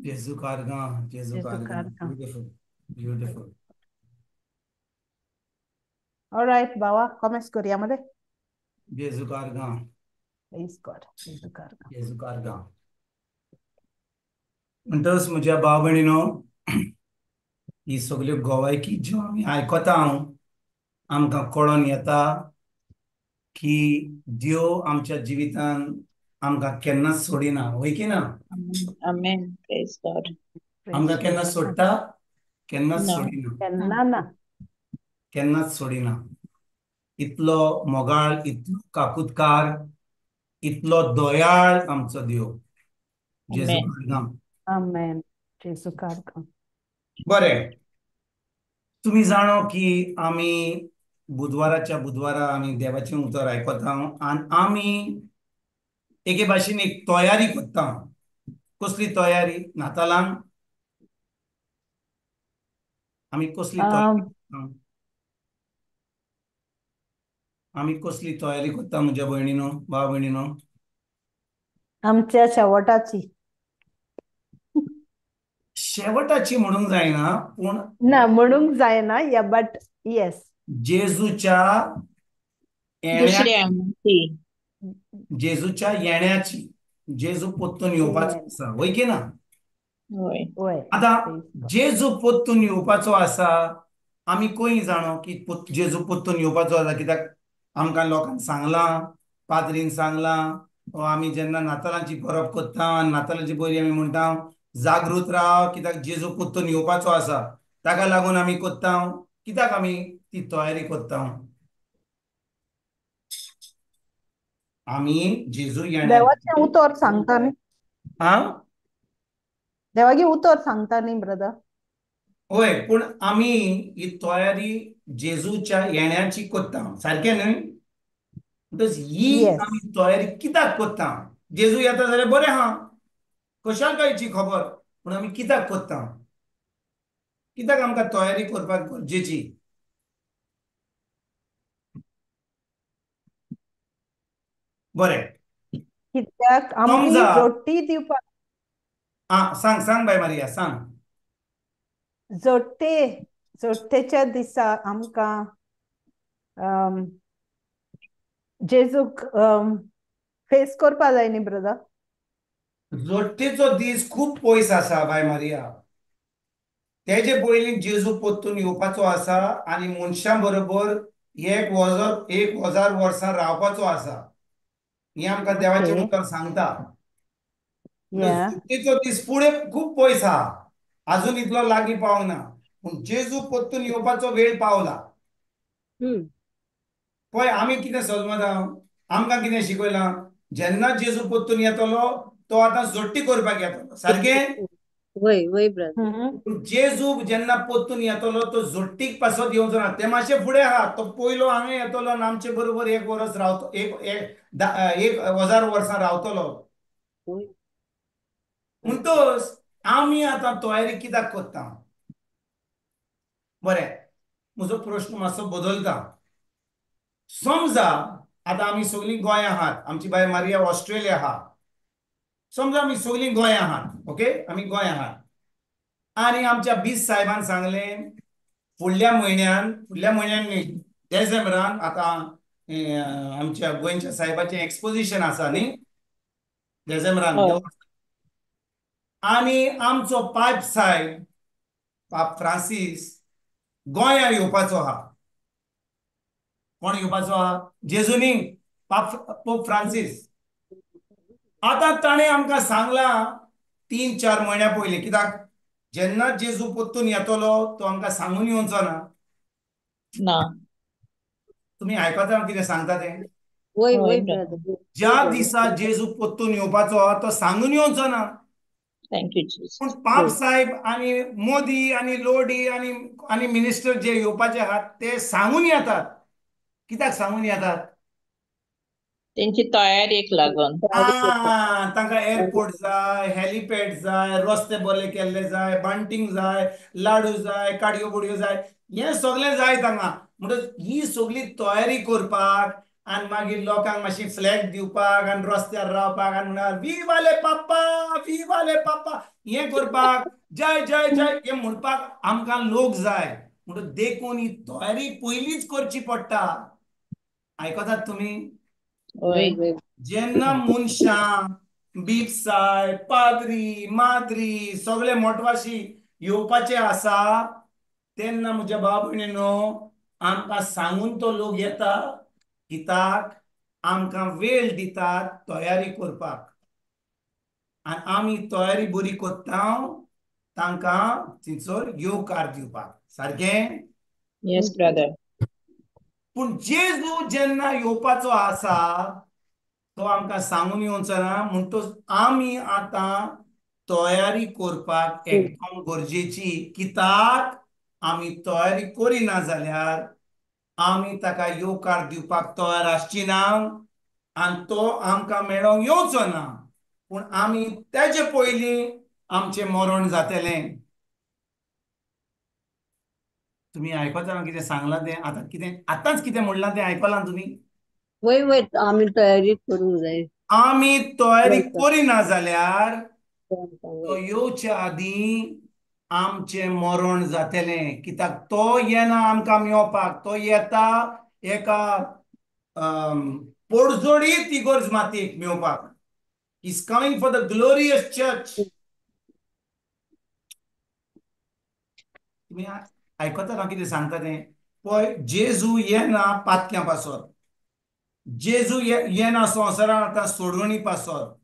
Jesu Karga, Jesu Jesu Karga. Karga. Beautiful, beautiful. All right, Bawa, comments करूया मध्ये. Jesu Karga, Praise God. Jesu Karga. Jesu Karga. म्हणटच म्हज्या भाव भयणीनो, ही सगल्यो गोवायकी ज्यो आमी आयकता हांव, आमकां कळोन येता की देव आमच्या जिवितान आमकां केन्नाच सोडिना, वय की ना? Amen. Praise God. आमकां केन्ना सोडटा? केन्नाच No. सोडिना, केन्ना ना. केन्नाच सोडिना. इतलो मोगाळ, इतलो काकुतकार, इतलो दयाळ आमचो देव. जेजू Amen. Karga. Amen. Jesu Karga. बरें, तुमी जाणो की आमी बुधवाराच्या बुधवारा आमी देवाचें उतर आयकता आनी आमी एके भाशेन एक तयारी करता. कसली तयारी? नातालांक आमी कसली तयारी करता? आमी कसली तयारी करता म्हज्या भयणीनो, भाव भयणीनो? आमच्या शेवटाची. शेवटाची म्हणूंक जायना, पूण ना म्हणूंक जायना, या बट येस, जेजूच्या दुसऱ्या येण्याची, जेजूच्या येण्याची, जेजू पोत्तून येवपाचो आसा, वय की ना? वय. वय. आतां जेजू पोत्तून येवपाचो आसा, आमी खंय जाणो की जेजू पोत्तून येवपाचो आसा? कित्याक आमकां लोकांक सांगलां, पाद्रीन सांगलां. आमी जेन्ना नातालांची परब करता, नातालांची पयलीं आमी म्हणटा जागृत राव, कित्याक जेजू पोत्तून येवपाचो आसा. ताका लागून आमी करता. कित्याक आमी ती तयारी करता? आमी जेजू येण्या देवाचें उतर सांगता न्ही. आं, देवागे उतर सांगता न्ही ब्रदर. हय, पूण आमी ही तयारी जेजूच्या येण्याची करता, सारकें न्हय? म्हणटच ही आमी तयारी कित्याक करता? जेजू येता जाल्यार बरें आहा, खुशालकायेची खबर, पूण आमी कित्याक करता? कित्याक आमकां तयारी करपाक गरजेची? बरें, कित्याक आमी समजा जोडटी दिवपाक. आं, सांग सांग बाय मारिया, सांग. जोडटे, जोडटेच्या दिसा आमकां जेजूक फेस करपा जाय न्ही ब्रदर. जोडटेचो दीस खूब पयस आसा बाय मारिया. तेजे पयलीं जेजू पोत्तून येवपाचो आसा आनी मनशां बरोबर 1000 वर्सां रावपाचो आसा. हें आमकां देवाचें उतर सांगता. जोडटेचो दीस फुडें खूब पयस आहा, आजून इतलो लागीं पावना, पूण जेजू पोत्तून येवपाचो वेळ पावला. पळय आमी कितें समजता, आमकां कितें शिकयलां, जेन्ना जेजू पोत्तून येतलो तो आतां जोडटी करपाक येतलो, सारकें? वय वय ब्रदर. जेजू जेन्ना पोत्तून येतलो तो जोडटीक पासत येवचो ना, ते मातशें फुडें आहा. तो पयलो हांगा येतलो आनी आमचे बरोबर 1 वरस रावतो, 1000 वर्सां रावतलो. म्हणटच आमी आतां तयारी कित्याक करता? बरें, म्हजो प्रश्न मातसो बदलता. समजा आतां आमी सगळीं गोंया आहात, आमची बाय मारिया ऑस्ट्रेलिया आहा, समजा आमी सगळीं गोंया आहात, ओके, आमी गोंया आहात आनी आमच्या बीस साहेबान सांगलें फुडल्या म्हयन्यान, फुडल्या म्हयन्यान न्ही, डिसेंबरान आतां आमच्या गोंयच्या साहेबाचें एक्सपोजिशन आसा न्ही डिसेंबरान, आनी आमचो पाप साहेब पाप फ्रांसीस गोंया येवपाचो आहा. कोण येवपाचो आहा? जेजूनी, पाप पोप फ्रांसीस. आतां ताणें आमकां सांगलां 3-4 म्हयन्या पयलीं, कित्याक जेन्ना जेजू पोत्तून येतलो तो आमकां सांगून येवचो ना. तुमी आयकता कितें सांगता तें? वय वय ब्रदर. ज्या दिसा जेजू पोत्तून येवपाचो आहा तो सांगून येवचो ना. Thank you Jesus. पूण पाप साहेब आनी मोदी आनी लोडी आनी आनी मिनिस्टर जे येवपाचे आहात ते सांगून येतात. कित्याक सांगून येतात? तेंची तयारेक लागून. तांकां एअरपोर्ट जाय, हेलिपॅड जाय, रस्ते बरे केल्ले जाय, बांटींग जाय, लाडू जाय, काडयो बोडयो जाय, हें सगळें जाय तांकां. म्हणटच ही सगळी तयारी करपाक आनी मागीर लोकांक मातशी फ्लॅग दिवपाक आनी रस्त्यार रावपाक आनी म्हणल्यार we वाले पाप्पा, we वाले पाप्पा हें करपाक, जय जय जय हें म्हणपाक आमकां लोक जाय. म्हणटच देखून ही तयारी पयलींच करची पडटा. आयकतात तुमी? जेन्ना मनशां बीप सायब, पाद्री, माद्री सगळे मोटवाशी येवपाचे आसा तेन्ना म्हज्या भाव भयणीनो आमकां सांगून तो लोक येता. कित्याक आमकां वेळ दितात तयारी करपाक आनी आमी तयारी बरी करता तांकां थंयसर येवकार दिवपाक. सारकें? Yes brother. पूण जेजू जेन्ना येवपाचो आसा तो आमकां सांगून येवचो ना. म्हणटच आमी आतां तयारी करपाक एकदम गरजेची. कित्याक आमी तयारी करिना जाल्यार आमी ताका येवकार दिवपाक तयार आसची ना आनी तो आमकां मेळोंक येवचो ना. पूण आमी तेजे पयलीं आमचें मरण जातलें. तुमी आयकता कितें सांगलां तें? आतां कितें आतांच कितें म्हणलां तें आयकलां तुमी? वय वय, आमी तयारी करूंक जाय. आमी तयारी करिना जाल्यार तो येवच्या आदीं आमचें मरण जातलें. कित्याक तो येना आमकां मेवपाक, तो येता एका पोडजोडीत इगर्ज मातयेक मेवपाक. Is coming for the glorious church. तुमी आयकता ना कितें सांगता तें? पळय, जेजू येना पातक्यां पासत, जेजू येना संवसारान आतां सोडवणी पासत,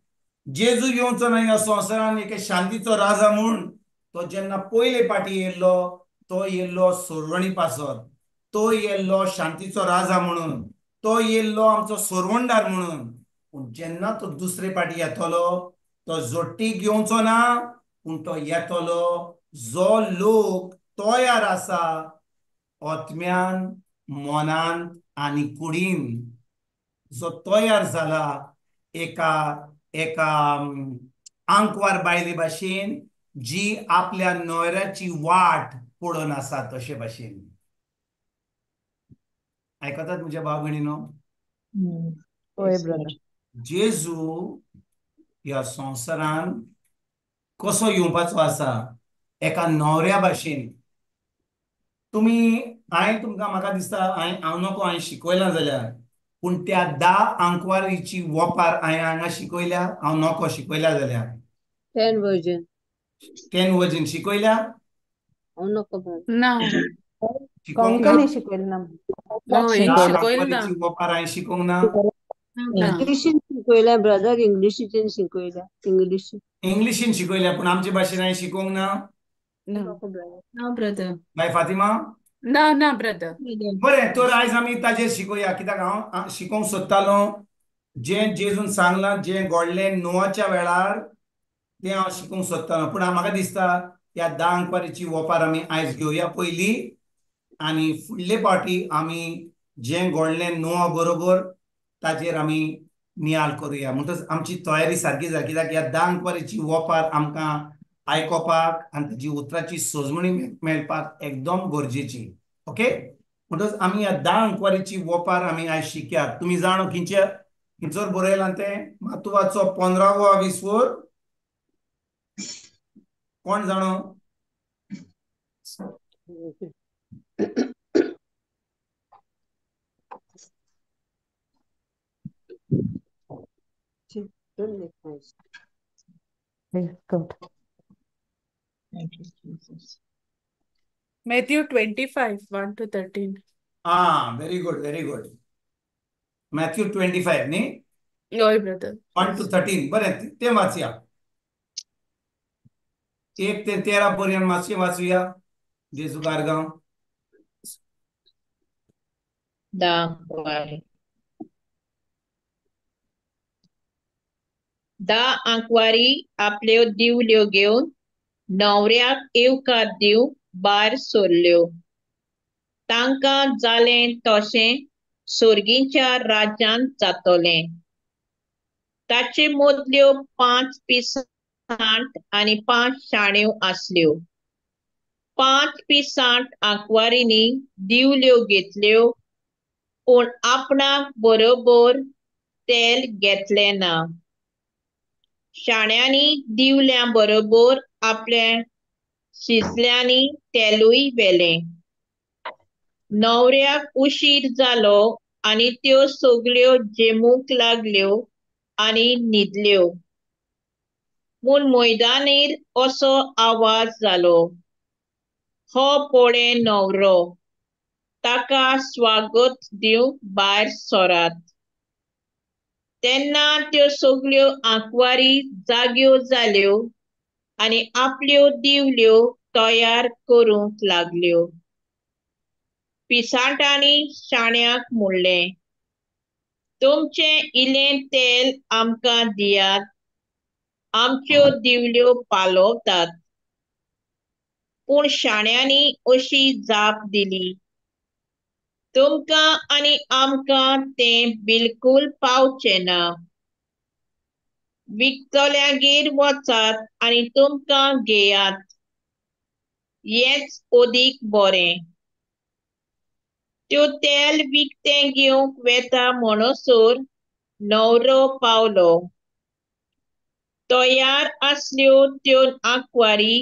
जेजू येवचो ना ह्या संवसारान एके शांतीचो राजा म्हूण. तो जेन्ना पयले पाटी येयल्लो तो येयल्लो सोडवणी पासत, तो येयल्लो शांतीचो राजा म्हणून, तो येयल्लो आमचो सोरवणदार म्हणून. पूण जेन्ना तो दुसरे पाटी येतलो तो जोटीक येवचो ना, पूण तो येतलो जो लोक तयार आसा आत्म्यान, मनान आनी कुडीन, जो तयार जाला एका एका आंकवार बायले भाशेन जी आपल्या न्हवऱ्याची वाट पळोवन आसा तशे भाशेन. आयकतात म्हज्या भाव भयणीनो? जेजू ह्या संवसारान कसो येवपाचो आसा? एका न्हवऱ्या भाशेन. तुमी हांवें तुमकां म्हाका दिसता हांवें हांव नको हांवें शिकयलां जाल्यार, पूण त्या 10 आंकवारीची वोपार हांवें हांगा शिकयल्या, हांव नको शिकयल्या जाल्यार. 10 वर्जन, 10 वर्जन शिकयल्या? हांव नको ना, कोंकणी शिकयली ना, वोपार हांवें शिकोवंक ना. इंग्लिशीन शिकयल्या ब्रदर, इंग्लिशीन शिकयल्या, इंग्लिशीन शिकयल्या, पूण आमचे भाशेन हांवें शिकोवंक ना. ना ब्रदर. बाय फातिमा? ना ना ब्रदर. बरें, तर आयज आमी ताजेर शिकोया. कित्याक हांव शिकोवंक सोदतालो जें जेजून सांगलां, जें घडलें नोवाच्या वेळार, तें हांव शिकोवंक सोदतालो. पूण म्हाका दिसता ह्या 10 आंकवारीची वोपार आमी आयज घेवया पयलीं आनी फुडले फावटी आमी जें घडलें नोवा बरोबर ताजेर आमी नियाल करुया. म्हणटच आमची तयारी सारकी जाली. कित्याक ह्या 10 आंकवारीची वोपार आमकां आयकोपाक आनी ताजी उतराची सजमणी मेळपाक एकदम गरजेची. ओके, म्हणटच आमी ह्या 10 आंकवारीची वोपार आमी आयज शिकया. तुमी जाणो खंयचे खंयचोर बरयलां तें? मातुवाचो 15वो विसवर. कोण जाणो? Good. Thank you, Jesus. Matthew 25, 1 to 13. Ah, very good, very good. Matthew 25, न्ही? हय ब्रदर. 1 to 13. बरें, तें वाचया. 1 ते 13 पर्यंत मातशें वाचुया. जेजू कारगांव. 10 आंकवारी. 10 आंकवारी आपल्यो दिवल्यो घेवन न्हवऱ्याक येवकार दिवंक भायर सरल्यो. तांकां जालें तशें सोर्गीच्या राज्यांत जातलें. ताचे मदल्यो 5 पिसांट आनी 5 शाण्यो आसल्यो. 5 पिसांट आंकवारींनी दिवल्यो घेतल्यो, पूण आपणाक बरोबर तेल घेतलें ना. शाण्यांनी दिवल्यां बरोबर आपल्या शिजल्यांनी तेलूय व्हेलें. न्हवऱ्याक उशीर जालो आनी त्यो सगल्यो जेमूंक लागल्यो आनी न्हिदल्यो. पूण मैदानीर असो आवाज जालो, हो पळे न्हवरो, ताका स्वागत दिवंक भायर सरात. तेन्ना त्यो सगल्यो आंकवारी जाग्यो जाल्यो आनी आपल्यो दिवल्यो तयार करूंक लागल्यो. पिसांटांनी शाण्याक म्हणलें, तुमचें इल्लें तेल आमकां दियात, आमच्यो दिवल्यो पालवतात. पूण शाण्यांनी अशी जाप दिली, तुमकां आनी आमकां तें बिलकूल पावचें ना. विकतल्यांगेर वचात आनी तुमकां घेयात, हेंच अदीक बरें. त्यो तेल विकतें घेवंक वेता म्हणसर न्हवरो पावलो. तयार आसल्यो त्यो आंकवारी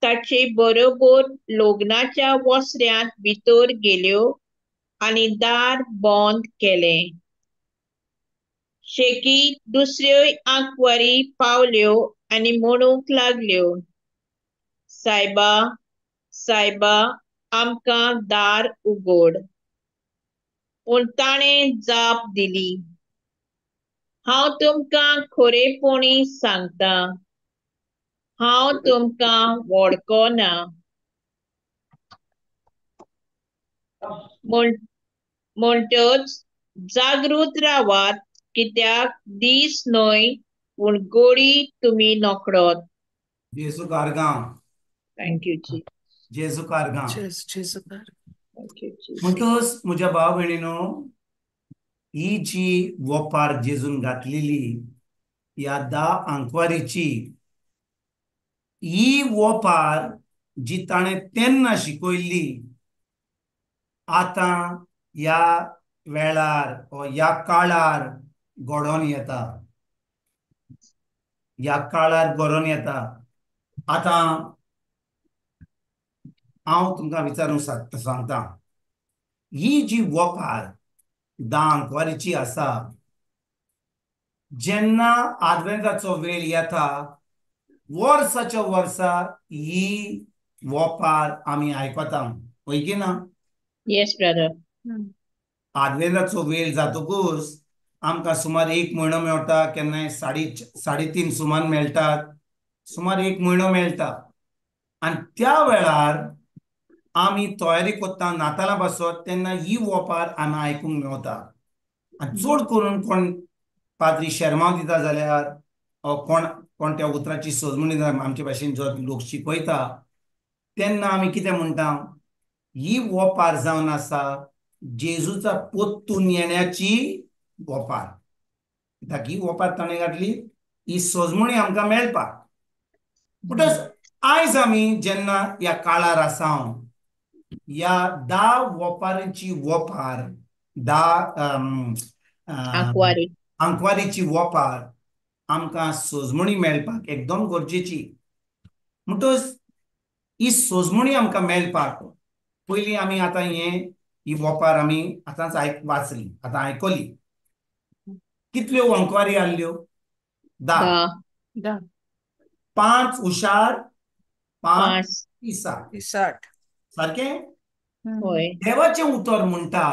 ताचे बरोबर लग्नाच्या वसऱ्यांत भितर गेल्यो आनी दार बंद केलें. शेकी दुसऱ्योय आंकवारी पावल्यो आनी म्हणूंक लागल्यो, सायबा सायबा, आमकां दार उगड. पूण ताणें जाप दिली, हांव तुमकां खरेपणी सांगता, हांव तुमकां वळखना. म्हणटच जागृत रावात, कित्याक दीस न्हय पूण गोडी तुमी नकळत. जेजू कारगांव. Thank you जी. जेजू कारगांव. म्हणटच म्हज्या भाव भयणीनो, ही जी वोपार जेजून घातलेली ह्या 10 आंकवारीची, ही वोपार जी ताणें तेन्ना शिकयल्ली, आतां ह्या वेळार ह्या काळार घडोवन येता, ह्या काळार घडोवन येता. आतां हांव तुमकां विचारूंक सांगता, ही जी वोपार 10 आंकवारीची आसा, जेन्ना आदवेंताचो वेळ येता, वर्साच्या वर्सा ही वोपार आमी आयकता, हय की ना? Yes brother. आदवेंताचो वेळ जातकूच आमकां सुमार 1 म्हयनो मेळटा, केन्नाय 3.5 सुमार मेळटात, सुमार 1 म्हयनो मेळटा. आनी त्या वेळार आमी तयारी करता नातालां पासत, तेन्ना ही वोपार आमी आयकूंक मेवता. आनी चड करून कोण पाद्री शेर्मांव दिता जाल्यार, कोण कोण त्या उतराची सजमणी दिता, आमचे भाशेन जो लोक शिकयता, तेन्ना आमी कितें म्हणटा, ही वोपार जावन आसा जेजूचा पोत्तून येण्याची वोपार. कित्याक ही वोपार ताणें घातली, ही सजमणी आमकां मेळपाक. म्हणटच आयज आमी जेन्ना ह्या काळार आसा, ह्या 10 वोपारांची वोपार, 10 आंकवारीची वोपार आमकां सजमणी मेळपाक एकदम गरजेची. म्हणटच ही सजमणी आमकां मेळपाक पयलीं आमी आतां ही वोपार आमी आतांच वाचली, आतां आयकली. कितल्यो आंकवारी आहल्यो? 10. 5 हुशार, 5 पिसाट. सारकें? देवाचें उतर म्हणटा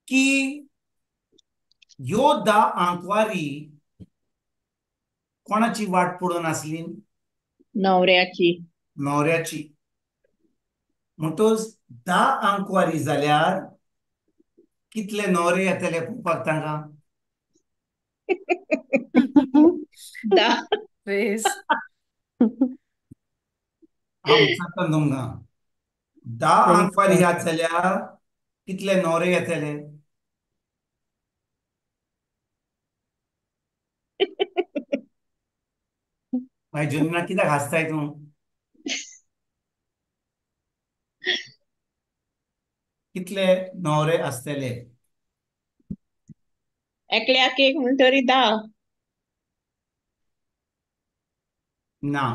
की ह्यो 10 आंकवारी कोणाची वाट पडून आसली? न्हवऱ्याची. न्हवऱ्याची. म्हणटच 10 आंकवारी जाल्यार कितले न्हवरे येतले पळोवपाक तांकां? धा. प्रेज. हांव विचारता तुमकां, 10 प्रेज आंकवारी गॉड. याद जाल्यार कितले न्हवरे येतले? मागीर जुनिना कित्याक हांसताय तूं? कितले न्हवरे आसतले? एकल्याक एक म्हणटरी 10. ना,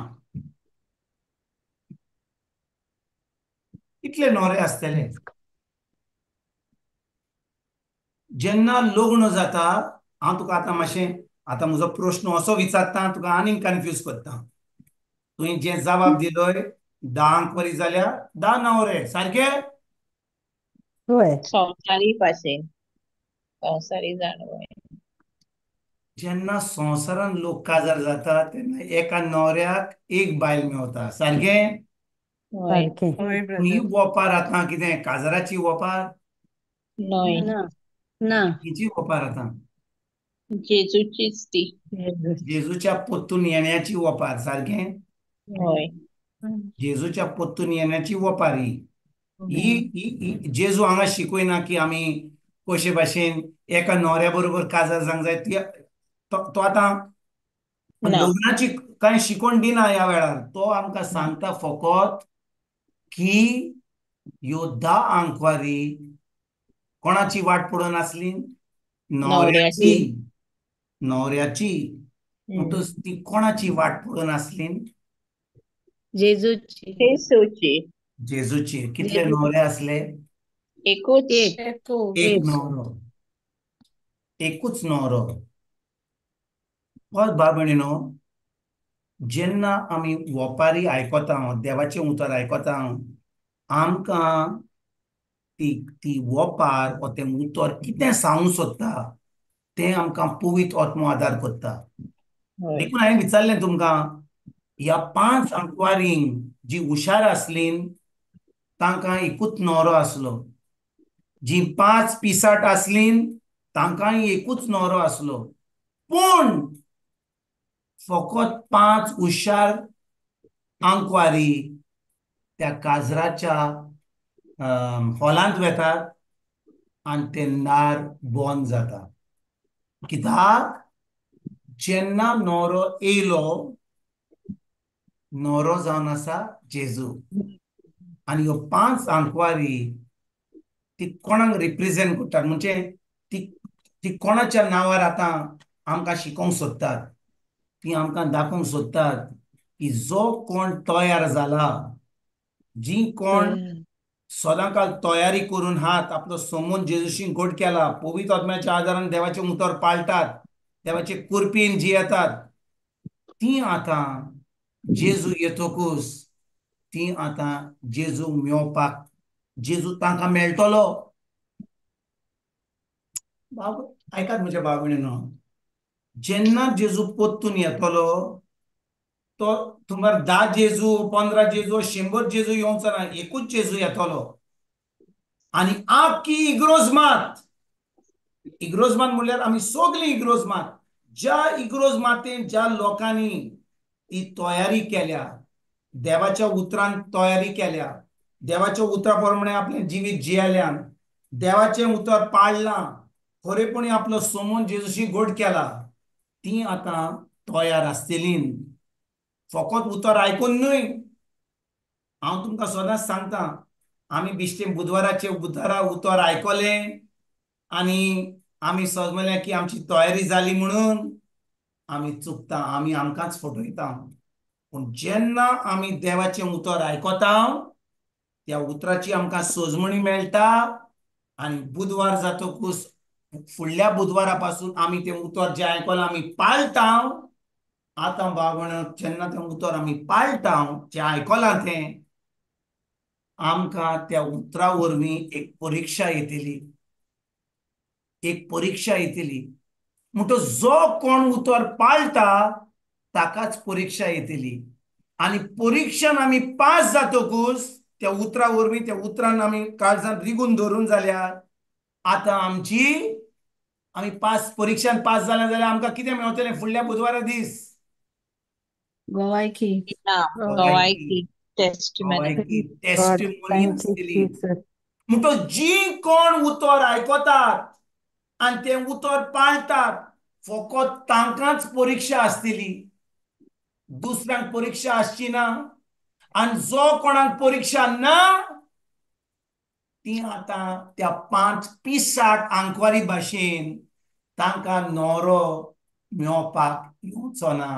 कितले न्हवरे आसतले? जेन्ना लग्न जाता, हांव तुका आतां मातशें, आतां म्हजो प्रश्न असो विचारता, तुका आनीक कन्फ्यूज करता. तुवें जें जबाब दिलोय, 10 आंकवारी जाल्यार 10 न्हवरे, सारके? हय. संवसारी भाशेन, संवसारी जाणवय. जेन्ना संवसारान लोक काजार जाता तेन्ना एका न्हवऱ्याक एक बायल मेवता, सारकें? हय. सारकें. हय ही ब्रदर. वोपार आतां कितें काजाराची वोपार? न्हय, ना ना. हिची वोपार आतां जेजूचीच ती. जेजूच्या पोत्तून येण्याची वोपार, सारकें? हय. जेजूच्या पोत्तून येण्याची वोपार ही. ही ही ही जेजू हांगा शिकयना की आमी कशे भाशेन एका न्हवऱ्या बरोबर काजार जावंक जाय. ती तो आतां ना. लग्नाची कांय शिकवण दिना ह्या वेळार. तो आमकां सांगता फकत की ह्यो 10 आंकवारी कोणाची वाट पडून आसली? न्हवऱ्याची. न्हवऱ्याची. न्हवऱ्याची. म्हणटकच ती कोणाची वाट पडून आसली? जेजूची. जेजूची. जेजूची. कितले जेजू. न्हवरे आसले? एकूच. एक. एकूच. एक एक. न्हवरो, एकूच न्हवरो. पद भाव भयणीनो, जेन्ना आमी वोपारी आयकता, देवाचें उतर आयकता, आमकां ती ती वोपार वो तें उतर कितें सांगूंक सोदता तें आमकां पवित्र आत्मो आदार करता. हय. देखून हांवें विचारलें तुमकां, ह्या 5 आंकवारींक जी हुशार आसलीं तांकां एकूच न्हवरो आसलो, जी 5 पिसाट आसलीं तांकांय एकूच न्हवरो आसलो, पूण फकत 5 हुशार आंकवारी त्या काजराच्या हॉलांत वेतात आनी ते नार बंद जाता. कित्याक? जेन्ना न्हवरो येयलो, न्हवरो जावन आसा जेजू, आनी ह्यो 5 आंकवारी ती कोणाक रिप्रेजेंट करतात, म्हणजे ती ती कोणाच्या नांवार आतां आमकां शिकोवंक सोदतात, ती आमकां दाखोवंक सोदतात की जो कोण तयार जाला, जी कोण सदांकाल तयारी करून हात आपलो सोमून जेजूशी गोड केला, पवित्र आत्म्याच्या आदारान देवाचें उतर पाळटात, देवाचे कुरपीन जियेतात, ती आतां जेजू येतकूच ती आतां जेजू मेवपाक, जेजू तांकां मेळटलो. बाब आयकात म्हज्या भाव भयणीनो, जेन्ना जेजू पोत्तून येतलो तो तुमकां 10 जेजू, 15 जेजू, 100 जेजू येवचो ना, एकूच जेजू येतलो. आनी आख्खी इग्रोज मात, इग्रोज मात म्हणल्यार आमी सगळीं इग्रोज मात, ज्या इग्रोज मातेन ज्या लोकांनी ती तयारी केल्या, देवाच्या उतरान तयारी केल्या, देवाच्या उतरा प्रमाणे आपलें जिवीत जियेल्यान, देवाचें उतर पाळलां, खरेपणी आपलो सोमून जेजूशी गोड केला, ती आतां तयार आसतली. फकत उतर आयकून न्हय. हांव तुमकां सदांच सांगता, आमी बिश्टे बुधवाराचे बुधवारा उतर आयकलें आनी आमी समजलें की आमची तयारी जाली म्हणून आमी चुकता, आमी आमकांच फटयता. पूण जेन्ना आमी देवाचें उतर आयकता, त्या उतराची आमकां सोजमणी मेळटा आनी बुधवार जातकूच फुडल्या बुधवारा पासून आमी तें उतर जें आयकलां आमी पाळटा. आतां बाबण जेन्ना तें उतर आमी पाळटा, जें आयकलां तें, आमकां त्या उतरा वरवीं एक परिक्षा येतली, एक परिक्षा येतली. म्हणटकच जो कोण उतर पाळटा ताकाच परिक्षा येतली. आनी परिक्षान आमी पास जातकूच त्या उतरा वरवीं, त्या उतरान आमी काळजान रिगून धरून जाल्यार आतां आमची आमी पास परिक्षान पास जाले जाल्यार आमकां कितें मेळटलें फुडल्या बुधवारा दीस? गोवायकी. गोवायकी, टेस्टिमनी. टेस्टिमनी आसतली. म्हणटो जी कोण उतर आयकतात आनी तें उतर पाळटात फकत तांकांच परिक्षा आसतली, दुसऱ्यांक परिक्षा आसची ना. आनी जो कोणाक परिक्षा ना ती आतां त्या 5 पिसाक आंकवारी भाशेन तांकां न्हवरो मेळपाक येवचो ना.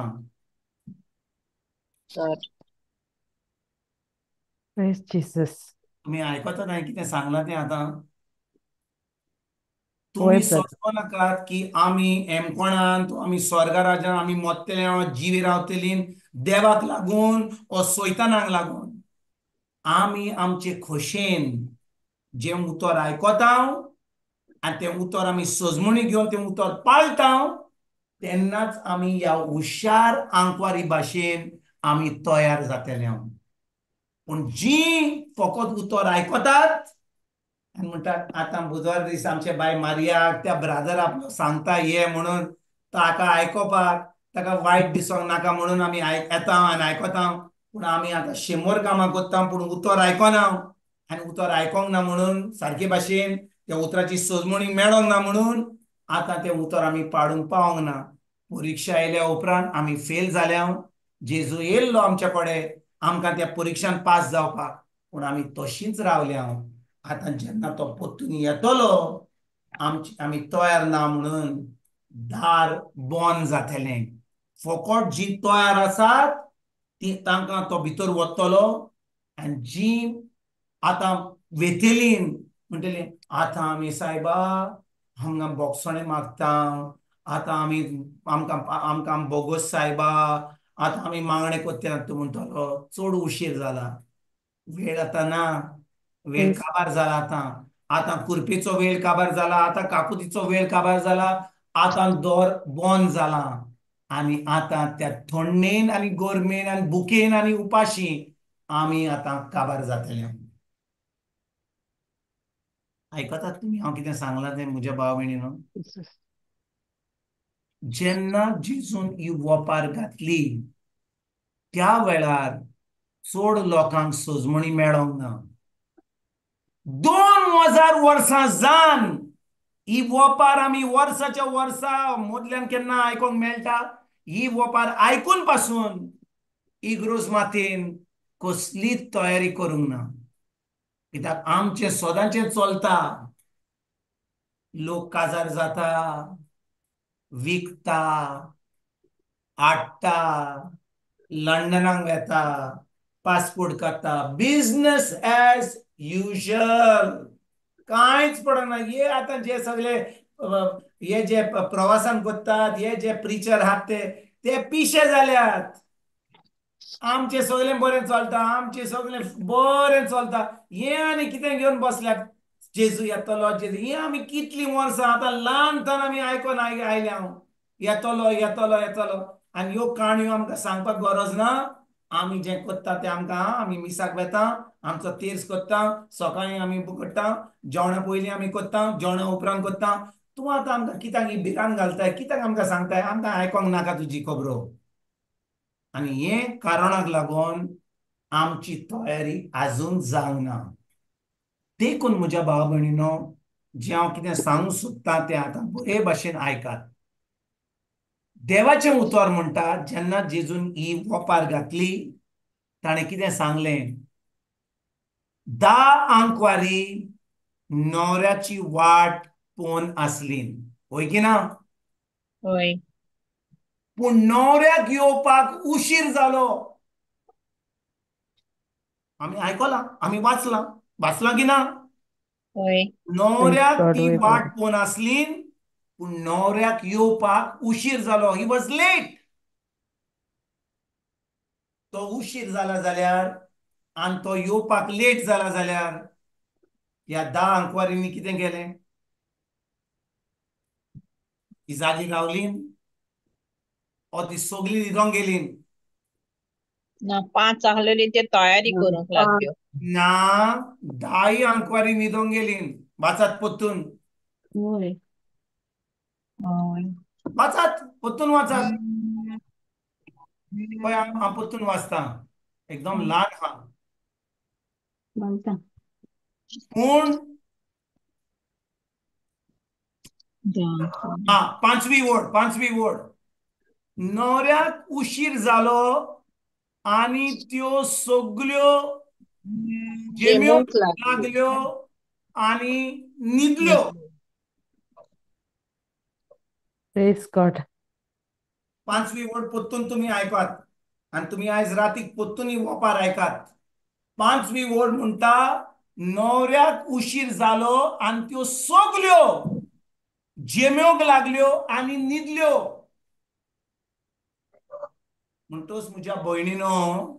तुमी आयकतात हांवें कितें सांगलां तें आतां? तुमी सोदपा नाकात की आमी एमकोणांत, आमी स्वर्गा राजान, आमी मोत्तले, जिवी रावतली देवाक लागून ओ सैतानाक लागून. आमी आमचे खोशेन जें उतर आयकता आनी तें उतर आमी सजमणी घेवन तें उतर पाळटा तेन्नाच आमी ह्या हुशार आंकवारी भाशेन आमी तयार जातले. पूण जी फकत उतर आयकतात आनी म्हणटात आतां बुधवार दीस आमचे बाय मारियाक त्या ब्रादर आपलो सांगता ये म्हणून ताका आयकोपाक ताका वायट दिसोंक नाका म्हणून आमी येता आनी आयकता. पूण आमी आतां 100 कामां करता पूण उतर आयकना आनी उतर आयकोंक ना म्हणून सारके भाशेन त्या उतराची सजमणी मेळोंक ना म्हणून आतां तें उतर आमी पाडूंक पावोंक ना. परिक्षा आयल्या उपरांत आमी फेल जाल्या. जेजू येयल्लो आमच्या कडेन आमकां त्या परिक्षान पास जावपाक, पूण आमी तशींच रावल्या. आतां जेन्ना तो परतून येतलो आमची आमी तयार ना म्हणून दार बंद जातलें. फकत जी तयार आसात ती तांकां तो भितर वतलो आनी जी आतां वेतेली म्हणटली आतां आमी सायबा हांगा बोगसणें मागता, आतां आमी आमकां आमकां बोगोस सायबा, आतां आमी मागणें करता. तूं म्हणटलो चड उशीर जाला, वेळ आतां ना, वेळ काबार जाला. आतां आतां कुरपेचो वेळ काबार जाला, आतां काकुतीचो वेळ काबार जाला, आतां दोर बंद जाला. आनी आतां त्या थंडेन आनी गोरमेन आनी भुकेन आनी उपाशी आमी आतां काबार जातले. आयकतात तुमी हांव कितें सांगलां तें म्हज्या भाव भयणीनो? जेन्ना जेजून ही वोपार घातली त्या वेळार चड लोकांक सजमणी मेळोंक ना. 2000 वर्सां जावन ही वोपार आमी वर्साच्या वर्सा मदल्यान केन्ना आयकोंक मेळटा. ही वोपार आयकून पासून इग्रोज मातेन कसलीच तयारी करूंक ना. कित्याक आमचें सदांचें चलता, लोक काजार जाता, विकता, हाडटा, लंडनाक वेता, पासपोर्ट काडटा, बिजनस एज युजल, कांयच पडना. हे आतां जे सगळे हे जे प्रवासान करतात, हे जे प्रिचर आहात ते पिशे जाल्यात. आमचे सगळें बरें चलता, आमचे सगळें बरें चलता, हे आनी कितें घेवन बसल्यात जेजू येतलो जेजू. हे आमी कितलीं वर्सां आतां ल्हानतान आमी आयकोन आयल्या हांव येतलो येतलो येतलो. आनी ह्यो काणयो आमकां सांगपाक गरज ना. आमी जें करता तें आमकां, आमी मिसाक वेता, आमचो तेर्स करता, सकाळीं आमी करता, जेवणा पयलीं आमी करता, जेवणा उपरांत करता. तूं आतां आमकां कित्याक ही भिरांत घालताय, कित्याक आमकां सांगताय? आमकां आयकोंक नाका तुजी खबरो. आनी हे कारणाक लागून आमची तयारी आजून जावंक ना. देखून म्हज्या भाव भयणीनो, जें हांव कितें सांगूंक सोदतां तें आतां बरे भाशेन आयकात. देवाचें उतर म्हणटा जेन्ना जेजून ही वोपार घातली ताणें कितें सांगलें? 10 आंकवारी न्हवऱ्याची वाट पळोवन आसली, हय की ना? हय. पूण न्हवऱ्याक येवपाक उशीर जालो. आमी आयकलां, आमी वाचलां, वाचलां की ना? हय. न्हवऱ्याक ती वाट पळोवन आसली पूण न्हवऱ्याक येवपाक उशीर जालो. He was late. तो उशीर जाला जाल्यार आनी तो येवपाक लेट जाला जाल्यार ह्या 10 आंकवारींनी कितें केलें? ती जागी रावली ओ ती सगळी न्हिदोंक गेली? ना, 5 आहलेली ते तयारी करूंक लागल्यो. ना, 10 आंकवारी न्हिदोंक गेली. वाचात परतून. हय. वाचात, परतून वाचात. पळय हांव परतून वाचता, एकदम ल्हान आहा. पूण हा पांचवी वड, पांचवी वड, न्हवऱ्याक उशीर जालो आनी त्यो सगल्यो जेम्यो लागल्यो आनी न्हिदल्यो. पांचवी वड परतून तुमी आयकात आनी तुमी आयज रातीक परतून वोपार आयकात. पांचवी वड म्हणटा न्हवऱ्याक उशीर जालो आनी त्यो सगल्यो जेम्योक लागल्यो आनी न्हिदल्यो. म्हणटच म्हज्या भयणीनो,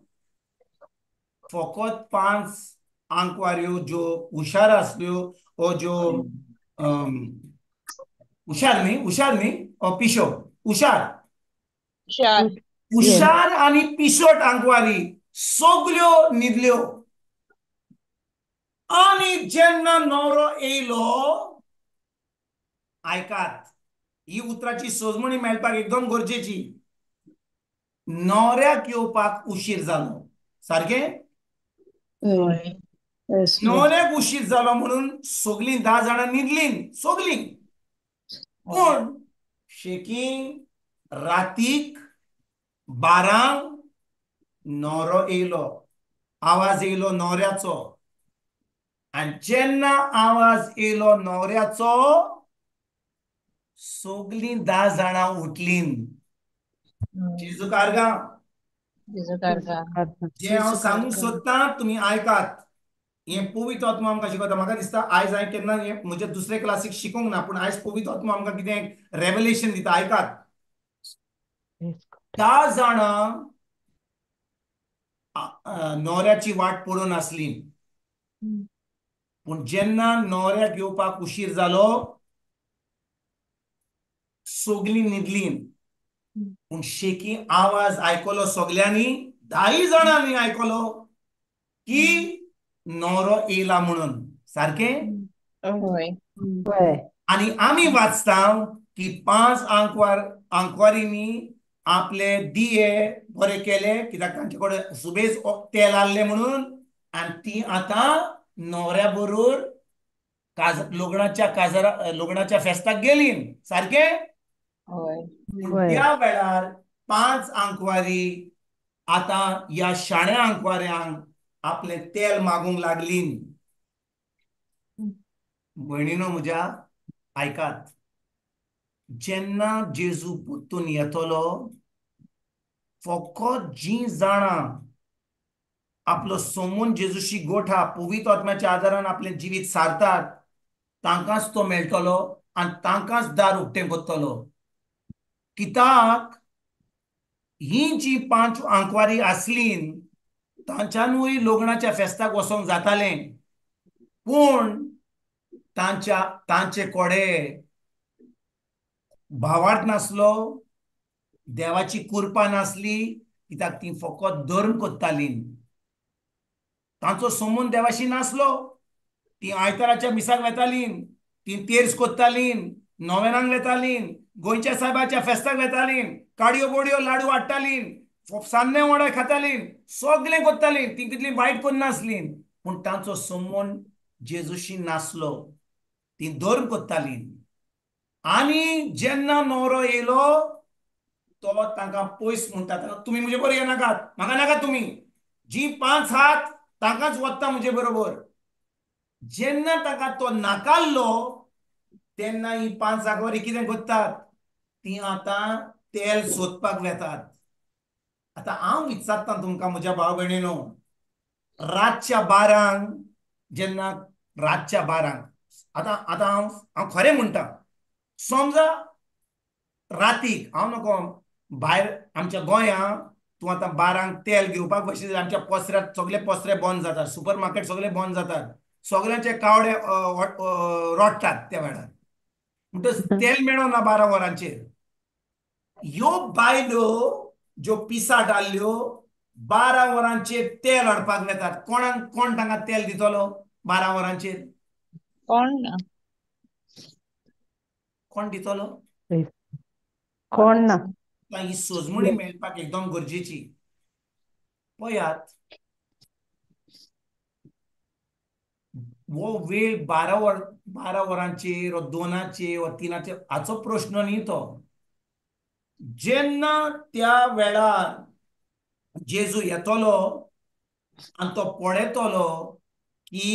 फकत 5 आंकवाऱ्यो ज्यो हुशार आसल्यो ओ ज्यो हुशार न्ही, हुशार न्ही, पिशो, हुशार हुशार आनी पिशोट आंकवारी सगल्यो न्हिदल्यो. आनी जेन्ना न्हवरो येयलो, आयकात, ही उतराची सोजमणी मेळपाक एकदम गरजेची. न्हवऱ्याक येवपाक उशीर जालो, सारकें? न्हवऱ्याक उशीर जालो म्हणून सगलीं 10 जाणां न्हिदलीं सगलीं. पूण शेकी रातीक 12 न्हवरो येयलो, आवाज येयलो न्हवऱ्याचो. आनी जेन्ना आवाज येयलो न्हवऱ्याचो, सगलीं 10 जाणां उठलीं. जेजू कारगा, जे हांव सांगूंक सोदतां तुमी आयकात. हें पवित्र आत्मा आमकां शिकयता. म्हाका दिसता आयज हांवें केन्ना हें म्हज्या दुसरे क्लासीक शिकोंक ना, पूण आयज पवित्र आत्मा आमकां कितें रेवलेशन दिता. आयकात, 10 जाणां न्हवऱ्याची वाट पळोवन आसली, पूण जेन्ना न्हवऱ्याक येवपाक उशीर जालो सगलीं न्हिदलीं. पूण शेकी आवाज आयकलो सगल्यांनी, 10 जाणांनी आयकलो की न्हवरो येयला म्हणून, सारकें? आनी आमी वाचता की 5 आंकवारींनी आपले दिये बरे केले, कित्याक तांचे कडेन सुबेज तेल आहलें म्हणून, आनी ती आतां न्हवऱ्या बरोबर लग्नाच्या काजारा, लग्नाच्या फेस्ताक गेली, सारकें? त्या वेळार 5 आंकवारी आतां ह्या शाण्या आंकवाऱ्यांक आपलें तेल मागूंक लागली. भयणीनो म्हज्या आयकात, जेन्ना जेजू परतून येतलो, फकत जीं जाणां आपलो सोमून जेजूशी गोठा पवित्र आत्म्याच्या आदारान आपलें जिवीत सारतात, तांकांच तो मेळटलो आनी तांकांच दार उक्तें करतलो. कित्याक ही जी 5 आंकवारी आसली तांच्यानूय लग्नाच्या फेस्ताक वचोंक जातालें, पूण तांचे कोडे भावार्थ नासलो, देवाची कृपा नासली, कित्याक ती फकत धर्म करताली. तांचो सोमून देवाशी नासलो. ती आयताराच्या मिसाक वेताली, ती तेर्स करताली, नोवेनांक वेताली, गोंयच्या साहेबाच्या फेस्ताक वेताली, काडयो बोडयो लाडू हाडटाली, सान्ने वडे खाताली, सगळें करताली. ती कितली वायट करनासली, पूण तांचो सोमून जेजूशी नासलो. ती धर्म करताली. आनी जेन्ना न्हवरो येयलो तो तांकां पयस म्हणटा, तुमी म्हजे बरोबर येनाकात, म्हाका नाका तुमी, जी 5 हात तांकांच वता म्हजे बरोबर. जेन्ना तांकां तो नाकारलो तेन्ना ही 5 आंकवारी कितें करतात, ती आतां तेल सोदपाक वेतात. आतां हांव विचारतां तुमकां म्हज्या भाव भयणीनो, रातच्या 12 जेन्ना, रातच्या 12 आतां आतां हांव हांव खरें म्हणटा, समजा रातीक हांव नको भायर आमच्या गोंयांत तूं आतां 12 तेल घेवपाक बशिल्लें जाल्यार आमच्या पसऱ्यात सगळे पसरे बंद जातात, सुपर मार्केट सगळे बंद जातात, सगळ्यांचे कावडे रोडटात त्या वेळार, म्हणटच तेल मेळना 12 वरांचेर. ह्यो बायलो ज्यो पिसाट आहल्यो 12 वरांचेर तेल हाडपाक वेतात. कोणाक कोण तांकां तेल दितलो 12 वरांचेर? कोण ना, कोण दितलो? कोण ना. ही सोजमणी मेळपाक एकदम गरजेची. पळयात, वो वेळ 12 वरांचेर वा 2 वा 3 हाचो प्रश्न न्ही तो. जेन्ना त्या वेळार जेजू येतलो आनी तो पळयतलो की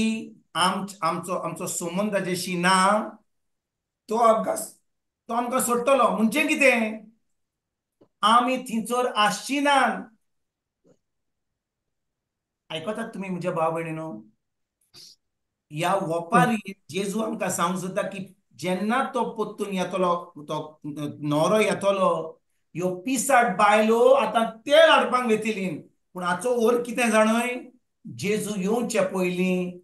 आमचो आमचो संबंद ताजेशी ना, तो आमकां सोडटलो. म्हणजे कितें, आमी थंयसर आसची ना. आयकतात तुमी म्हज्या भाव भयणीनो? ह्या वपारी जेजू आमकां सांगूंक सोदता की जेन्ना तो परतून येतलो, तो न्हवरो येतलो, ह्यो पिसाट बायलो आतां तेल हाडपाक वेतली. पूण हाचो अर्थ कितें जाणय, जेजू येवचे पयलीं